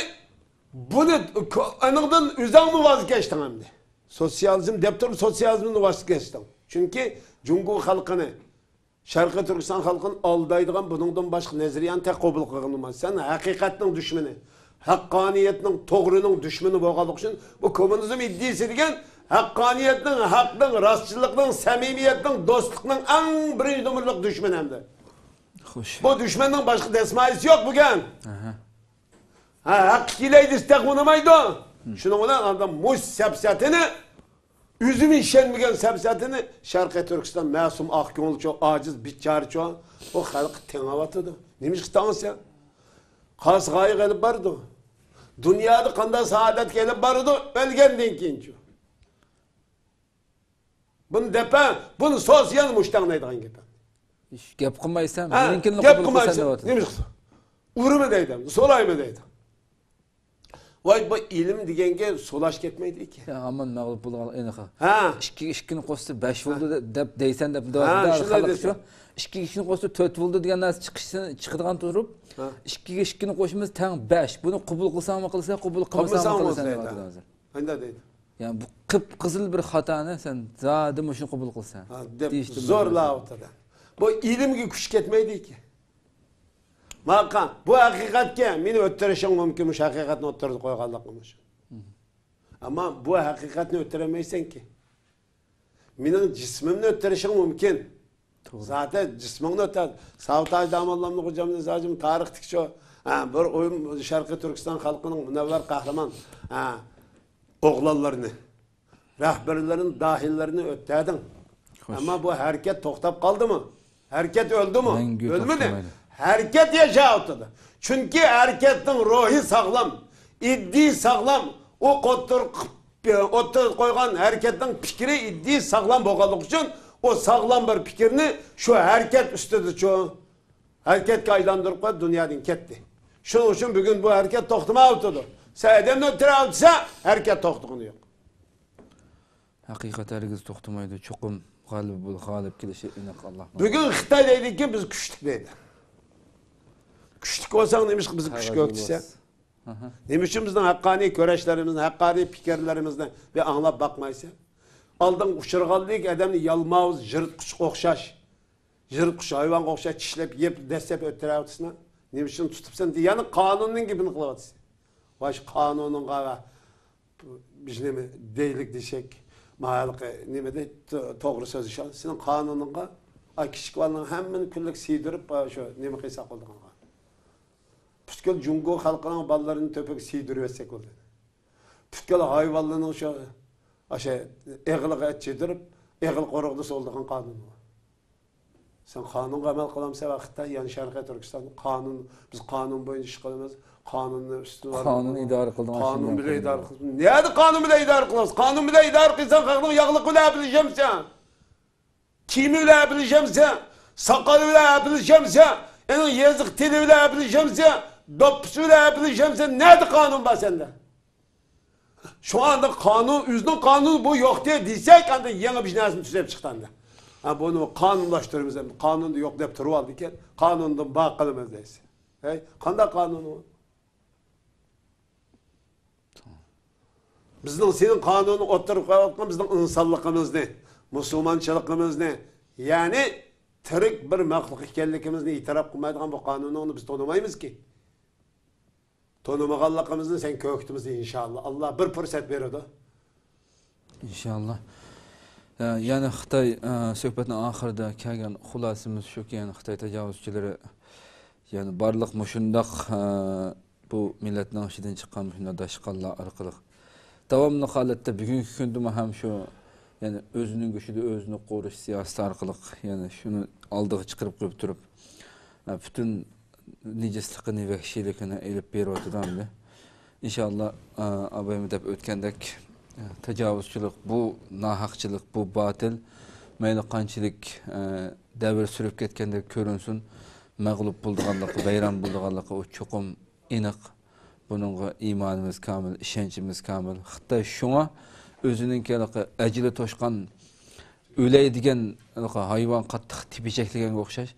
بۇنى كو-، ئېنىڭدىن ئۆزۈڭمۇ ۋاز كەچتىڭ ئەمدى. سوتسىيالىزم دەپ تۇرۇپ، سوتسىيالىزمدىن ۋاز كەچتىڭ. چۈنكى جۇڭگو خەلقىنى، شەرقىي تۈركىستان خەلقىنى ئالدايدىغان بۇنىڭدىن باشقا نەزەرىيەنى تېخى قوبۇل قىلغىنى بار. سەن ھەقىقەتنىڭ دۈشمىنى، ھەققانىيەتنىڭ، توغرىنىڭ دۈشمىنى بولغانلىقى ئۈچۈن، بۇ كوممۇنىزم ئىدىيىسى دېگەن ھەققانىيەتنىڭ، ھەقنىڭ، راستچىللىقنىڭ، سەمىمىيەتنىڭ، دوستلۇقنىڭ ئەڭ بىرىنچى نومۇرلۇق دۈشمىنى ئەمدى. خوش. بۇ دۈشمەننىڭ باشقا دەسمايىسى يوق بۈگۈن. ئەھە. ھە، ھەققە كېلەي دېسە تېخى ئۇنىمايدۇ. شۇنىڭ بىلەن ئاندىن مۇش سەپسەتىنى، ئۆزىمۇ ئىشەنمىگەن سەپسەتىنى شەرقىي تۈركىستان مەسۇم، ئاق كۆڭۈلچۇ، ئاجىز، بىچارىچۇ، ئۇ خەلق تېڭىۋاتىدۇ. نېمىشقا تاڭسا؟ قاس غايىغا ئېلىپ بارىدۇ. دۇنيادا قانداق سائادەتكە ئېلىپ بارىدۇ، ئۆلگەندىن كېيىنچۇ. بۇنى دەپ، ھە، بۇنى سوزسا يەنە مۇشتاڭلايدىغان گەپ. ھېچ گەپ قىلمايسەن، ھە، مېنىڭكىنى گەپ قىلمايسەن دەۋاتىدۇ. نېمە قىلسا؟ ئۇرىمەن دەيدۇ، سولايمەن دەيدۇ. ۋاي، بۇ ئىلىم دېگەنگە سولاش كەتمەيدىكەن. يا، ئامان مەغلۇپ بولغان ئېنىق. ھە. ئىككىگە ئىككىنى قوشسا بەش بولدى دە-، دەپ دەيسەن دەپ دەۋاتىدۇ. ھە، شۇنداق خەلق دەيسەن. شۇ. ئىككىگە ئىككىنى قوشسا تۆت بولدى دېگەن نەرسە چىقىشسىن، چىقىدىغان تۇرۇپ، ھە. ئىككىگە ئىككىنى قوشىمىز تەڭ بەش. بۇنى قوبۇل قىلساڭمۇ قىلىسەن، قوبۇل قىلمىساڭمۇ قىلىسەن دەۋاتىدۇ ھازىر. قانداق دەيدۇ؟ يەنى بۇ قىپقىزىل بىر خاتانى سەن زادى مۇشۇنى قوبۇل قىلىسەن، ھە، دەپ دېيىشتىن زورلاۋاتىدۇ. بۇ ئىلىمگە كۈچ كەتمەيدىكەن. ماقا، بۇ ھەقىقەتكە مېنى ئۆتتۈرۈشۈڭ مۇمكىن، مۇشۇ ھەقىقەتنى ئوتتۇرىدا قويغانلىقىم ئۈچۈن. ئەمما بۇ ھەقىقەتنى ئۆتتۈرەلمەيسەنكى. مېنىڭ جىسمىمنى ئۆتتۈرۈشۈڭ مۇمكىن. توغرا. زاتەن جىسمىڭنى ئۆتەر. ساۋۇت ھاجى داموللامنى خوجامنى ھاجىم تارىختىكى شۇ، ھە، بىر ئويۇن شەرقىي تۈركىستان خەلقىنىڭ مۇنەۋۋەر قەھرىمان، ھە، ئوغلانلىرىنى، رەھبەرلىرىنى، داھىيلىرىنى ئۆتتەردىڭ. خوش. ئەمما بۇ ھەرىكەت توختاپ قالدىمۇ؟ ھەرىكەت ئۆلدىمۇ؟ مەڭگۈ ئۆلمىدى. توختىمايدۇ. ھەرىكەت ياشاۋاتىدۇ. چۈنكى ھەرىكەتنىڭ روھى ساغلام، ئىدىيە ساغلام، ئۇ قوتتۇرۇپ ئوتتۇرىغا قويغان ھەرىكەتنىڭ پىكرى، ئىدىيىسى ساغلام بولغانلىقى ئۈچۈن، ئۇ ساغلام بىر پىكىرنى شۇ ھەرىكەت ئۈستىدىچۇ، ھەرىكەتكە ئايلاندۇرۇپ قويۇپ، دۇنيادىن كەتتى. شۇنىڭ ئۈچۈن بۈگۈن بۇ ھەرىكەت توختىمايۋاتىدۇ. سەن ئادەمنى ئۆلتۈرەۋاتىسەن، ھەرىكەت توختىغىنى يوق. ھەقىقەت ھەرگىز توختىمايدۇ، چوقۇم غالىب بول-، غالىب كېلىشى ئېنىق ئاللا. بۈگۈن خىتاي دەيدىكى، بىز كۈچلۈك دەيدۇ. كۈچلۈك بولساڭ، نېمىشقا بىزگە كۈچ كۆرسىتىسەن؟ ئاھا. نېمە ئۈچۈن بىزنىڭ ھەققانىي كۈرەشلىرىمىزنى، ھەققانىي پىكىرلىرىمىزنى بىر ئاڭلاپ باقمايسەن؟ ئالدىڭغا ئۇچرىغانلىك ئادەمنى يالماۋۇز، يىرتقۇچقا ئوخشاش، يىرتقۇچ ھايۋانغا ئوخشاش چىشلەپ، يەپ، دەسسەپ ئۆلتۈرۈۋاتىسەن. نېمە ئۈچۈن تۇتۇپسەن؟ يەنە قانۇننىڭ گېپىنى قىلىۋاتىسەن. ۋاي، شۇ قانۇنۇڭغا ۋە بىز نېمە دەيلىك دېسەك، ما ھېلىقى نېمە دەيدۇ، تو-، توغرا سۆزلىشىۋال. سېنىڭ قانۇنۇڭغا، ئا، كىچىك بالىنىڭ ھەممىنى كۈنلۈك سىيدۇرۇپ، ئا، شۇ نېمە قىلساق بولىدىغانغا. پۈتكۈل جۇڭگو خەلقىنىڭ بالىلىرىنى تۆپىگە سىيدۇرۇۋەتسەك بولىدۇ. پۈتكۈل ھايۋانلارنىڭ شۇ، ئاشۇ ئېغىلىغا ئەت چىدىرىپ، ئېغىل قورۇقدا سولىدىغان قانۇن بار. سەن قانۇنغا ئەمەل قىلامسەن ۋە خىتاي، يەنى شەرقىي تۈركىستان قانۇن، بىز قانۇن بويىچە ئىش قىلىمىز، قانۇننى ئۈستۈن قانۇن ئىدارە قىلىدىغان، قانۇن بىلەن ئىدارە قىلىمىز. نەدە قانۇن بىلەن ئىدارە قىلىمىز؟ قانۇن بىلەن ئىدارە قىلساڭ، خەقنىڭ ياغلىقى بىلەن ئەپلىشەمسەن؟ كىيىمى بىلەن ئەپلىشەمسەن؟ ساقالى بىلەن ئەپلىشەمسەن؟ ئېنىڭ يېزىق تىلى بىلەن ئەپلىشەمسەن؟ دوپپىسى بىلەن ئەپلىشەمسەن؟ نەدە قانۇن بار سەندە؟ شۇڭا ئاندىن قانۇن، ئۆزىنىڭ قانۇنى بۇ يوق دېسەك، ئاندىن يېڭى بىر نەرسىنى تۈزەپ چىقتى ئەمدى. ھە، بۇنى قانۇنلاشتۇرىمىز ئەمدى. قانۇندا يوق دەپ تۇرۇۋالدىكەن، قانۇندىن بار قىلىمىز دەيسىز. ھەي، قانداق قانۇن ئۇ؟ بىزنىڭ سېنىڭ قانۇننى ئوتتۇرىغا قويۇۋاتقان بىزنىڭ ئىنسانلىقىمىزنى، مۇسۇلمانچىلىقىمىزنى، يەنى تىرىك بىر مەخلۇق ئىكەنلىكىمىزنى ئېتىراپ قىلمايدىغان بۇ قانۇنۇڭنى بىز تونۇمايمىزكى. تونۇمىغانلىقىمىزنى سەن كۆرسىتىمىز ئىنشاللا. ئاللا بىر پۇرسەت بېرىدۇ. ئىنشاللا. ئە، يەنى خىتاي، ئە، سۆھبەتنىڭ ئاخىرىدا كەلگەن خۇلاسىمىز شۇكى، يەنى خىتاي تاجاۋۇزچىلىرى، يەنى بارلىق مۇشۇنداق، ئە، بۇ مىللەتنىڭ ئىچىدىن چىققان مۇشۇنداق داشقاللار ئارقىلىق داۋاملىق ھالەتتە بۈگۈنكى كۈندىمۇ ھەم شۇ، يەنى ئۆزىنىڭ گۆشىدە ئۆزىنى قورۇش سىياسىتى ئارقىلىق، يەنى شۇنى ئالدىغا چىقىرىپ قويۇپ تۇرۇپ، ئە، پۈتۈن نىجىسلىقىنى، ۋەھشىيلىكىنى ئېلىپ بېرىۋاتىدۇ ئەمدى. ئىنشاللا، ئە، ئابايمۇ دەپ ئۆتكەندەك، ئە، تاجاۋۇزچىلىق، بۇ ناھەقچىلىق، بۇ باتىل، مەيلى قانچىلىك، ئە، دەۋر سۈرۈپ كەتكەندەك كۆرۈنسۇن، مەغلۇپ بولىدىغانلىقى، ۋەيران بولىدىغانلىقى ئۇ چوقۇم ئېنىق. بۇنىڭغا ئىمانىمىز كامىل، ئىشەنچىمىز كامىل. خىتاي شۇڭا ئۆزىنىڭكى ھېلىقى ئەجىلى توشقان، ئۆلەي دېگەن ھايۋان قاتتىق تېپىچەكلىگەنگە ئوخشاش،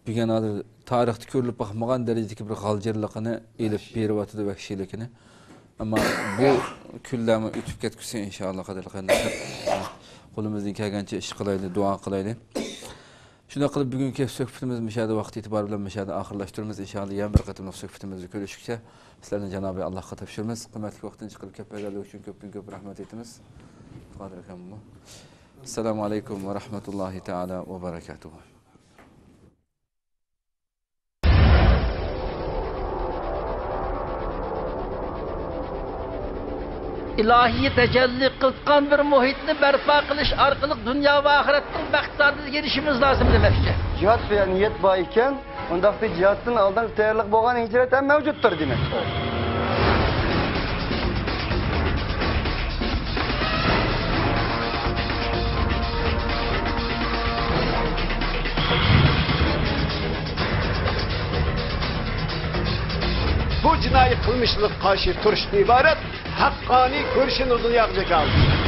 بۈگۈن ھازىر تارىختا كۆرۈلۈپ باقمىغان دەرىجىدىكى بىر غالجىرلىقىنى ئېلىپ بېرىۋاتىدۇ، ۋەھشىيلىكىنى. ئەمما بۇ كۈنلەرمۇ ئۆتۈپ كەتكۈسى ئىنشاللا، قەدىرلىك قېرىنداشلار. قولىمىزدىن كەلگەنچە ئىش قىلايلى، دۇئا قىلايلى. شۇنداق قىلىپ، بۈگۈنكى سۆھبىتىمىز مۇشۇ يەردە، ۋاقىت ئېتىبارى بىلەن مۇشۇ يەردە ئاخىرلاشتۇرىمىز. ئىنشاللا يەنە بىر قېتىملىق سۆھبىتىمىزدە كۆرۈشكۈچە، سىلەرنى جانابى ئاللاھقا تاپشۇرىمىز. قىممەتلىك ۋاقتىنى چىقىرىپ كەپ بەرگەنلىكى ئۈچۈن كۆپتىن كۆپ رەھمەت ئېيتىمىز. قادىر ئاكاممۇ. ئەسسالامۇ ئەلەيكۇم ۋە رەھمەتۇللاھى تەئالا ۋە بەرەكاتۇھۇ. ئىلاھىي تەجەللى قىلغان بىر مۇھىتنى بەرپا قىلىش ئارقىلىق دۇنيا ۋە ئاخىرەتنىڭ بەخت سائادىتىگە ئېرىشىشىمىز لازىم دېمەكچى. جىھاد سۆيەر نىيەت بار ئىكەن، ئۇنداقتا جىھادتىن ئالدىنقى تەييارلىق بولغان ھىجرەت ھەم مەۋجۇتتۇر دېمەكچى. بۇ جىنايى قىلمىشلىققا قارشى تۇرۇشتىن ئىبارەت ھەققانىي كۈرىشىنى دۇنياغا جاكارلىدى.